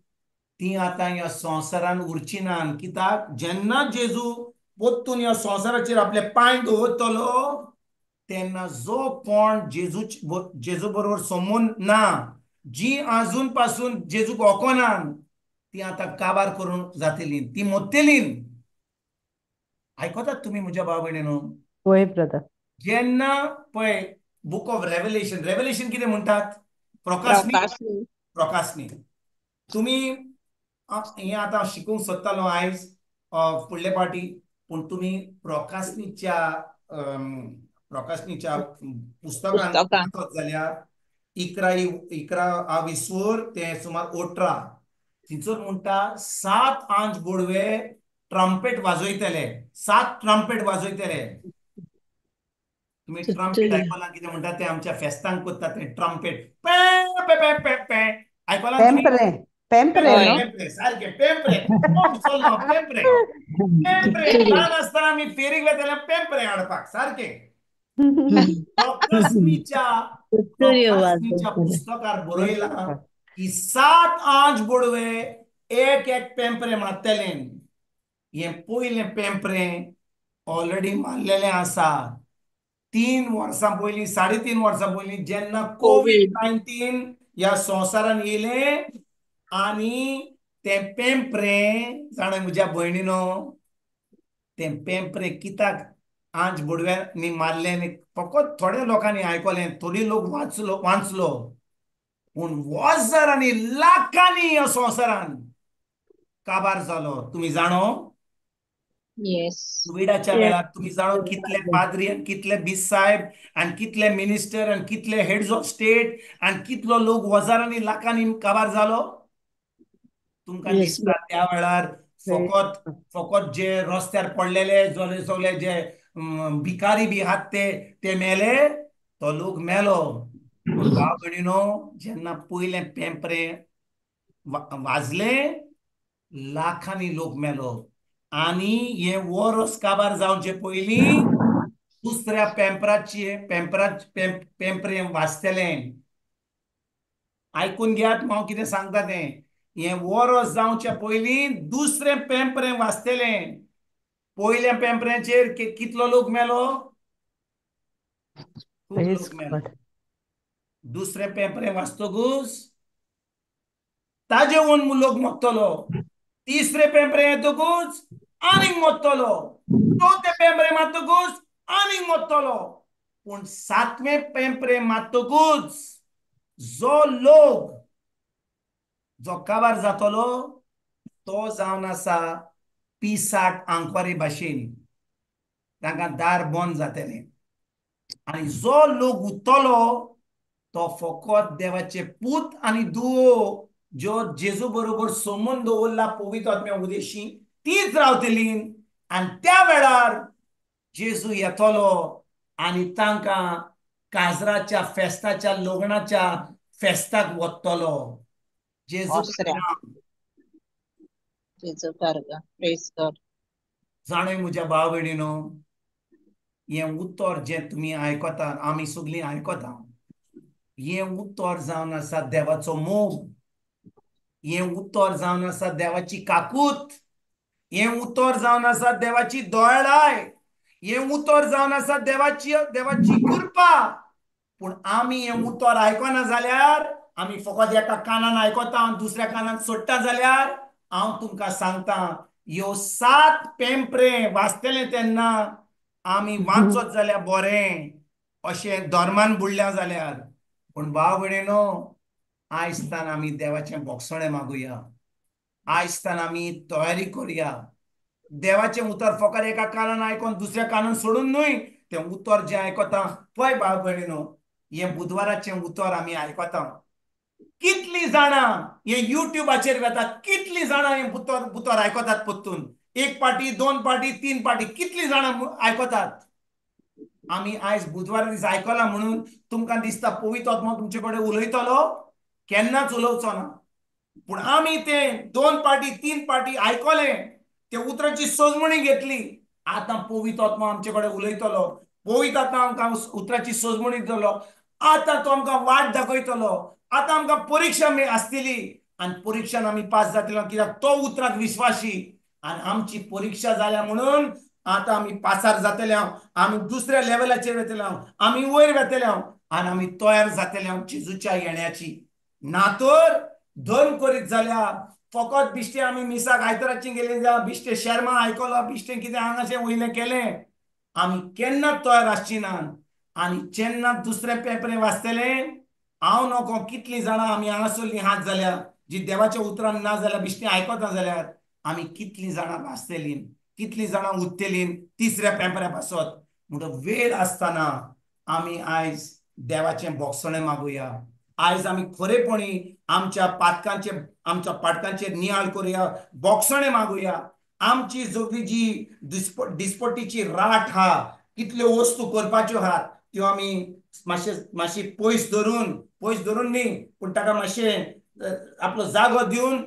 ती आतां ह्या संवसारान उरची ना. कित्याक, जेन्ना जेजू परतून ह्या संवसाराचेर आपले पांय दवरतलो तेन्ना जो कोण जेजू बरोबर संबंद ना, जी आजून पासून जेजूक वळखना, ती आतां काबार करून जातली, ती मोत्तली. आयकतात तुमी म्हज्या भाव भयणीनो? वय ब्रदर. जेन्ना पळय बुक ऑफ रेवलेशन, रेवलेशन कितें म्हणटात? प्रकाशनी. प्रकाशनी. तुमी हें आतां शिकूंक सोदतालो आयज फुडले पार्टी, पूण तुमी प्रकाशनीच्या प्रकाशनीच्या पुस्तकान वाचत जाल्यार 11 20 ते सुमार 18 थंयसर म्हणटा 7 आंज बोडवे ट्रम्पेट वाजयतले, 7 ट्रम्पेट वाजयतले. तुमी ट्रम्पेट आयकलां कितें म्हणटा ते? आमच्या फेस्तांक करता ते trumpet, pay pay pay pay pay आयकलां तुमी? पेंपरे पेंपरे सारके पेंपरे पेंपरे पेंपरे. ल्हान आसतना आमी फेरीक वेताले पेंपरे हाडपाक सारके. प्रकाशनीच्या पुस्तकार बरयलां की 7 आंज बोडवे एक एक पेंपरे मारतले. हें पयलें पेंपरे ऑलरेडी मारलेलें आसा. 3 वर्सां पयलीं, 3.5 वर्सां पयलीं जेन्ना कोवीड-19 ह्या संवसारान येयलें आनी तें पेंपरे, जाणा म्हज्या भयणीनो, तें पेंपरे कित्याक आंज बोडव्यांनी मारलें फकत थोड्या लोकांनी आयकलें, थोडे लोक वाचलो, पूण हजारांनी लाखांनी ह्या संवसारान काबार जालो. तुमी जाणो? कोविडाच्या वेळार तुमी जाणो कितले पाद्री आनी कितले बिसायब आनी कितले मिनिस्टर आनी कितले हेड्स ऑफ स्टेट आनी कितलो लोक हजारांनी लाखांनी काबार जालो. तुमकां दिसता त्या वेळार फकत फकत जे रस्त्यार पडलेले जले सगळे जे भिकारी बी आहात ते मेले, तो लोक मेलो. पूण भाव भयणीनो, जेन्ना पयलें पेंपरे वाजलें लाखांनी लोक मेलो. आनी हें वरस काबार जावचे पयलीं दुसऱ्या पेंपराचे पेंपरे वाजतलें. आयकून घेयात हांव कितें सांगता तें. हें वरस जावचे पयलीं दुसरें पेंपरे वाजतलें. पयल्या पेंपऱ्याचेर कितलो लोक मेलो? खूब लोक मेलो. दुसरें पेंपरे वाजतकूच ताजे वोन लोक मोडटलो. तिसरे पेंपरे येतकूच आनीक मोडटलो. चवथे पेंपरे मारतकूच आनीक मोडटलो. पूण 7वें पेंपरे मारतकूच जो लोक जो काबार जातलो तो जावन आसा पिसाट आंकवारी भाशेन, तांकां दार बंद जातलें. आनी जो लोक उरतलो तो फकत देवाचे पूत आनी दुवो ज्यो जेजू बरोबर संबंद दवरला पवित्र आत्म्या उदेशी तीच रावतली. आनी त्या वेळार जेजू येतलो आनी तांकां काजराच्या फेस्ताच्या लग्नाच्या फेस्ताक वतलो. जेजू जाणय म्हज्या भाव भयणीनो, हें उतर जें तुमी आयकता, आमी सगळीं आयकता, हें उतर जावन आसा देवाचो मोग, हें उतर जावन आसा देवाची काकूत, हें उतर जावन आसा देवाची दयाळाय, हें उतर जावन आसा देवाची देवाची कृपा. पूण आमी हें उतर आयकना जाल्यार, आमी फकत एका कानान आयकता आनी दुसऱ्या कानान सोडटा जाल्यार, हांव तुमकां सांगता, ह्यो 7 पेंपरे वाजतले तेन्ना आमी वाचत जाल्यार बरें अशें धर्मान बुडल्या जाल्यार. पूण भाव भयणीनो, आयज तान आमी देवाचें बोगसणें मागुया, आयज तान आमी तयारी करुया. देवाचें उतर फकत एका कानान आयकोन दुसऱ्या कानान सोडून न्हय, तें उतर जें आयकता पळय भाव भयणीनो, हें बुधवाराचें उतर आमी आयकता. कितलीं जाणां हें युट्यूबाचेर वेता, कितलीं जाणां हें उतर आयकतात परतून, एक पार्टी, दोन पार्टी, तीन पार्टी, कितलीं जाणां आयकतात. आमी आयज बुधवारा दीस आयकला म्हणून तुमकां दिसता पवित्र आत्मो तुमचे कडेन उलयतलो? केन्नाच उलोवचो ना. पूण आमी तें दोन पार्टी तीन पार्टी आयकलें, ते उतराची सजमणी घेतली, आतां पवित्र आत्मो आमचे कडेन उलयतलो, पवित्र आत्मा आमकां उतराची सजमणी दितलो, आतां तो आमकां वाट दाखयतलो, आतां आमकां परिक्षा आसतली आनी परिक्षान आमी पास जातले, कित्याक तो उतराक विश्वासी. आनी आमची परिक्षा जाल्या म्हणून आतां आमी पासार जातले, आमी दुसऱ्या लेवलाचेर वेतले, आमी वयर वेतले आनी आमी तयार जातले जेजूच्या येण्याची. ना तर धर्म करीत जाल्यार फकत बिश्टे आमी मिसाक आयतराची गेली जाल्यार बिश्टे शर्मा आयकलो, बिश्टे कितें हांगाशें वयलें केलें, आमी केन्ना तयार आसची ना. आनी जेन्ना दुसरें पेपर वाचतलें, हांव नको कितलीं जाणां आमी हांगासरलीं हात जाल्यार जी देवाच्या उतरान ना जाल्यार बिश्टें आयकना जाल्यार आमी कितलीं जाणां वाचतलीं, कितलीं जाणां उत्तलीं तिसऱ्या पेपरा पासत. म्हणटकच वेळ आसतना आमी आयज देवाचें बोगसणें मागुया. आयज आमी खरेपणी आमच्या पातकांचे, आमच्या पाटकांचेर नियाळ करुया, बोगसणें मागुया. आमची सगळी जी डिस्पटीची राट आहा, कितल्यो वस्तू करपाच्यो आहात त्यो आमी मातशे मातशी पयस धरून, पयस धरून न्ही पूण ताका मातशें आपलो जागो दिवन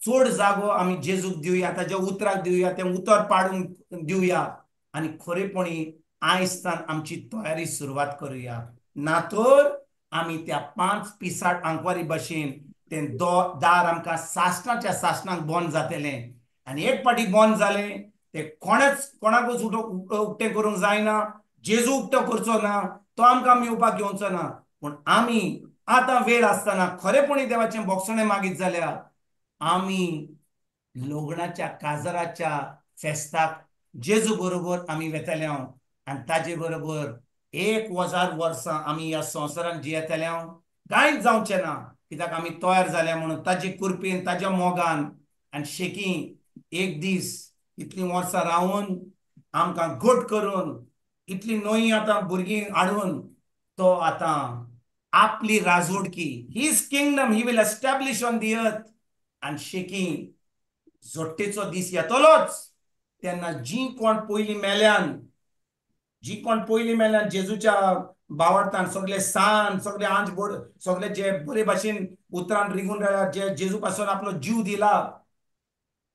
चड जागो आमी जेजूक दिवया, ताज्या उतराक दिवया, तें उतर पाडूंक दिवया आनी खरेपणी आयज तान आमची तयारी सुरवात करुया. ना तर आमी त्या 5 पिसाट आंकवारी भशेन तें दार आमकां सासणाच्या सासणाक बंद जातलें. आनी एक पाटी बंद जालें तें कोणेच कोणाकूच उक्तें करूंक जायना, जेजू उक्तो करचो ना, तो आमकां मेवपाक येवचो ना. पूण आमी आतां वेळ आसतना खरेपणी देवाचें बोगसणें मागीत जाल्यार आमी लग्नाच्या काजराच्या फेस्ताक जेजू बरोबर आमी वेतले आनी ताजे बरोबर 1000 वर्सां आमी ह्या संवसारान जियेतले. कांयच जावचें ना, कित्याक आमी तयार जाल्या म्हणून ताजे कृपेन, ताज्या मोगान. आनी शेकी एक दीस इतलीं वर्सां रावन आमकां घट करून इतली नवी आतां भुरगीं हाडून तो आतां आपली राजवडकी, his kingdom he will establish on the earth. आनी शेकी जोट्टेचो दीस येतलोच, तेन्ना जी कोण पयलीं मेल्यान, जी कोण पयलीं मेल्यान जेजूच्या बावडतान सगळे सान, सगळे आंज बोड, सगळे जे बरे भाशेन उतरान रिगून रावल्या, जे जेजू पासून आपलो जीव दिला,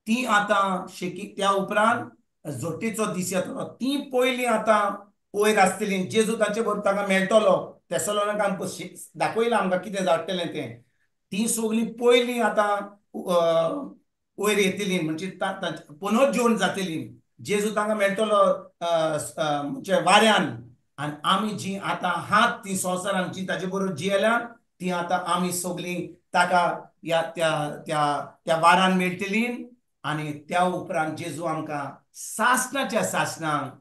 ती आतां शेकी त्या उपरांत जोट्टेचो दीस येतलो, ती पयलीं आतां वयर आसतली, जेजू तांचे बरोबर तांकां मेळटलो. तेसलोनाक दाखयलां आमकां कितें जातलें तें. ती सगळीं पयलीं आतां वयर येतली, म्हणजे पुनर्जीवन जातली, जेजू तांकां मेळटलो म्हणजे वाऱ्यान. आनी आमी जी आतां हात ती संवसारान जी ताजे बरोबर जियेल्या ती आतां आमी सगळीं ताका ह्या त्या त्या त्या वारान मेळटली. आनी त्या उपरांत जेजू आमकां सासणाच्या सासणाक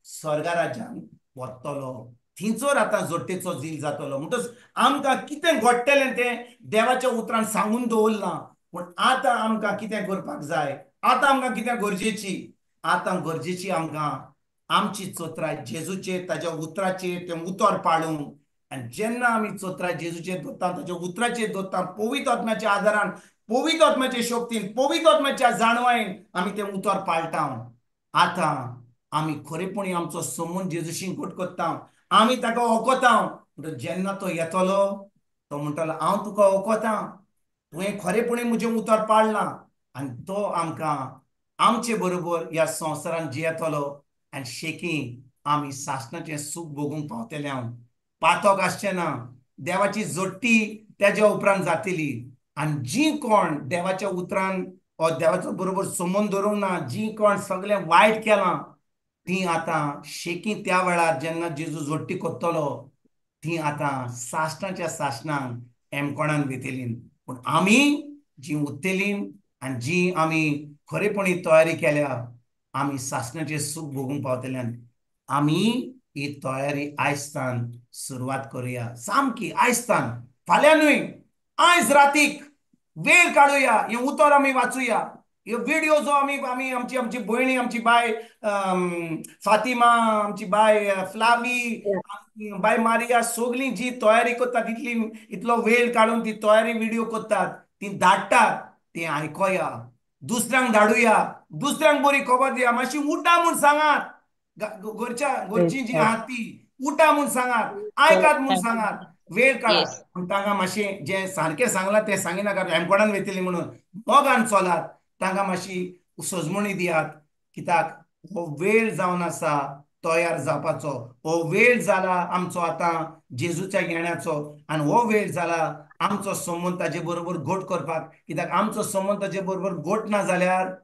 स्वर्गा राज्यान वतलो, थंयसर आतां जोट्टेचो झील जातलो. म्हणटच आमकां कितें घडटलें तें देवाच्या उतरान सांगून दवरलां, पूण आतां आमकां कितें करपाक जाय, आतां आमकां कितें गरजेची, आतां गरजेची आमकां आमची चोत्राय जेजूचेर, ताज्या उतराचेर तें उतर पाळूंक. आनी जेन्ना आमी चोत्राय जेजूचेर दवरता, ताज्या उतराचेर दवरता, पवित्र आत्म्याच्या आदारान, पवित्र आत्म्याच्या शक्तीन, पवित्र आत्म्याच्या जाणवायेन आमी तें उतर पाळटा. आतां आमी खरेपणी आमचो संबंद जेजूशी घट करता, आमी ताका वखता. म्हणटच जेन्ना तो येतलो तो म्हणटलो हांव तुका वखता, तुवें खरेपणी म्हजें उतर पाळलां. आनी तो आमकां आमचे बरोबर ह्या संवसारान जियेतलो आनी शेकी आमी सासणाचें सूख भोगूंक पावतले. हांव पातक आसचें ना, देवाची जोट्टी तेज्या उपरांत जातली. आनी जी कोण देवाच्या उतरान वा देवाचो बरोबर संबंद दवरूंक ना, जी कोण सगळें वायट केलां, ती आतां शेकी त्या वेळार जेन्ना जेजू जोट्टी करतलो ती आतां सासणाच्या सासणाक एमकोणान वेतली. पूण आमी जी उत्तली आनी जी आमी खरेपणी तयारी केल्या, आमी सासणाचें सूख भोगूंक पावतले. आमी ही तयारी आयजतान सुरवात करुया, सामकी आयजतान, फाल्यां न्हय, आयज रातीक वेळ काडुया, हें उतर आमी वाचुया, हे व्हिडिओ जो आमी आमी आमची आमची भयणी, आमची बाय फातिमा, आमची बाय फ्लावी, बाय मारिया, सगळीं जी तयारी करतात, इतली इतलो वेळ काडून ती तयारी व्हिडिओ करतात, ती धाडटात, ती आयकोया, दुसऱ्यांक धाडुया, दुसऱ्यांक बरी खबर दिया. मातशी उठा म्हूण सांगात, घरच्या घरची जी आहात ती उठा म्हूण सांगात, आयकात म्हूण सांगात, वेळ काडात. पूण तांकां मातशें जें सारकें सांगलां तें सांगिनाका, हेमकोडान वयतली म्हणून मोगान चलात, तांकां मातशी सजमणी दियात, कित्याक हो वेळ जावन आसा तयार जावपाचो, हो वेळ जाला आमचो आतां जेजूच्या येण्याचो, आनी हो वेळ जाला आमचो संबंद ताजे बरोबर घट करपाक, कित्याक आमचो संबंद ताजे बरोबर घट ना जाल्यार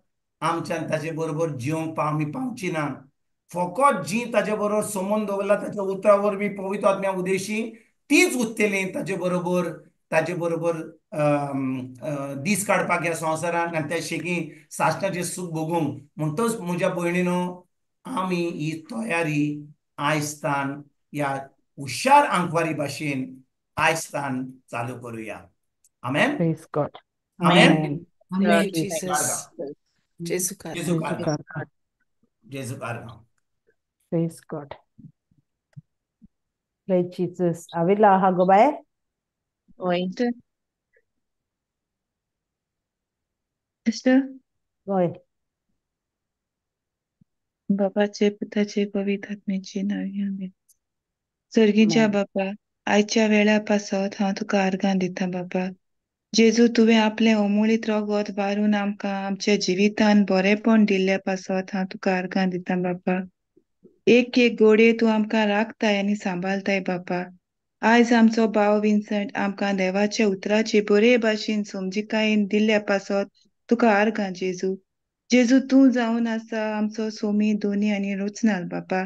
आमच्यान ताजे बरोबर जिवंक आमी पावची ना. फकत जी ताजे बरोबर संबंद दवरला ताच्या उतरा वरवीं पवित्र आत्म्या उदेशी तीच उत्तली ताजे बरोबर, ताजे बरोबर दीस काडपाक ह्या संवसारान आनी त्या शेकी सासणाचें सूख भोगूंक. म्हणटच म्हज्या भयणीनो, आमी ही तयारी आयजतान ह्या हुशार आंकवारी भाशेन आयजतान चालू करुया. आमेन. Praise God. आमेन. आमेन. जीसस. जेजू जेजू कारगांव. जेजू कारगांव. Praise God. Praise Jesus. Avila आहा गो बाय? वय. सिस्टर. वय. बापाचे पुताचे पवित्र आत्म्याचे नांव आमेन. सर्गीच्या बापा, आयच्या वेळा पासत हांव तुका आर्गां दिता बापा. जेजू, तुवें आपलें अमोळीत रगत वारून आमकां आमच्या जिवितान बरेपण दिल्ल्या पासत हांव तुका आर्गां दिता बापा. एक एक गोडये तूं आमकां राखताय आनी सांबाळताय बापा. आयज आमचो भाव विन्संट आमकां देवाच्या उतराचे बरे भाशेन समजिकायेन दिल्ल्या पासत तुका आर्गां जेजू. जेजू, तूं जावन आसा आमचो सोमी, दोनी आनी रोचनाल बापा.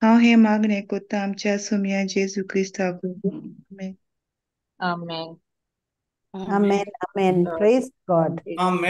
हांव हें मागणें कोत्ता आमच्या सोमया जेजू क्रिस्ताक. आमेन. आमेन. आमेन. आमेन. Praise God. आमेन.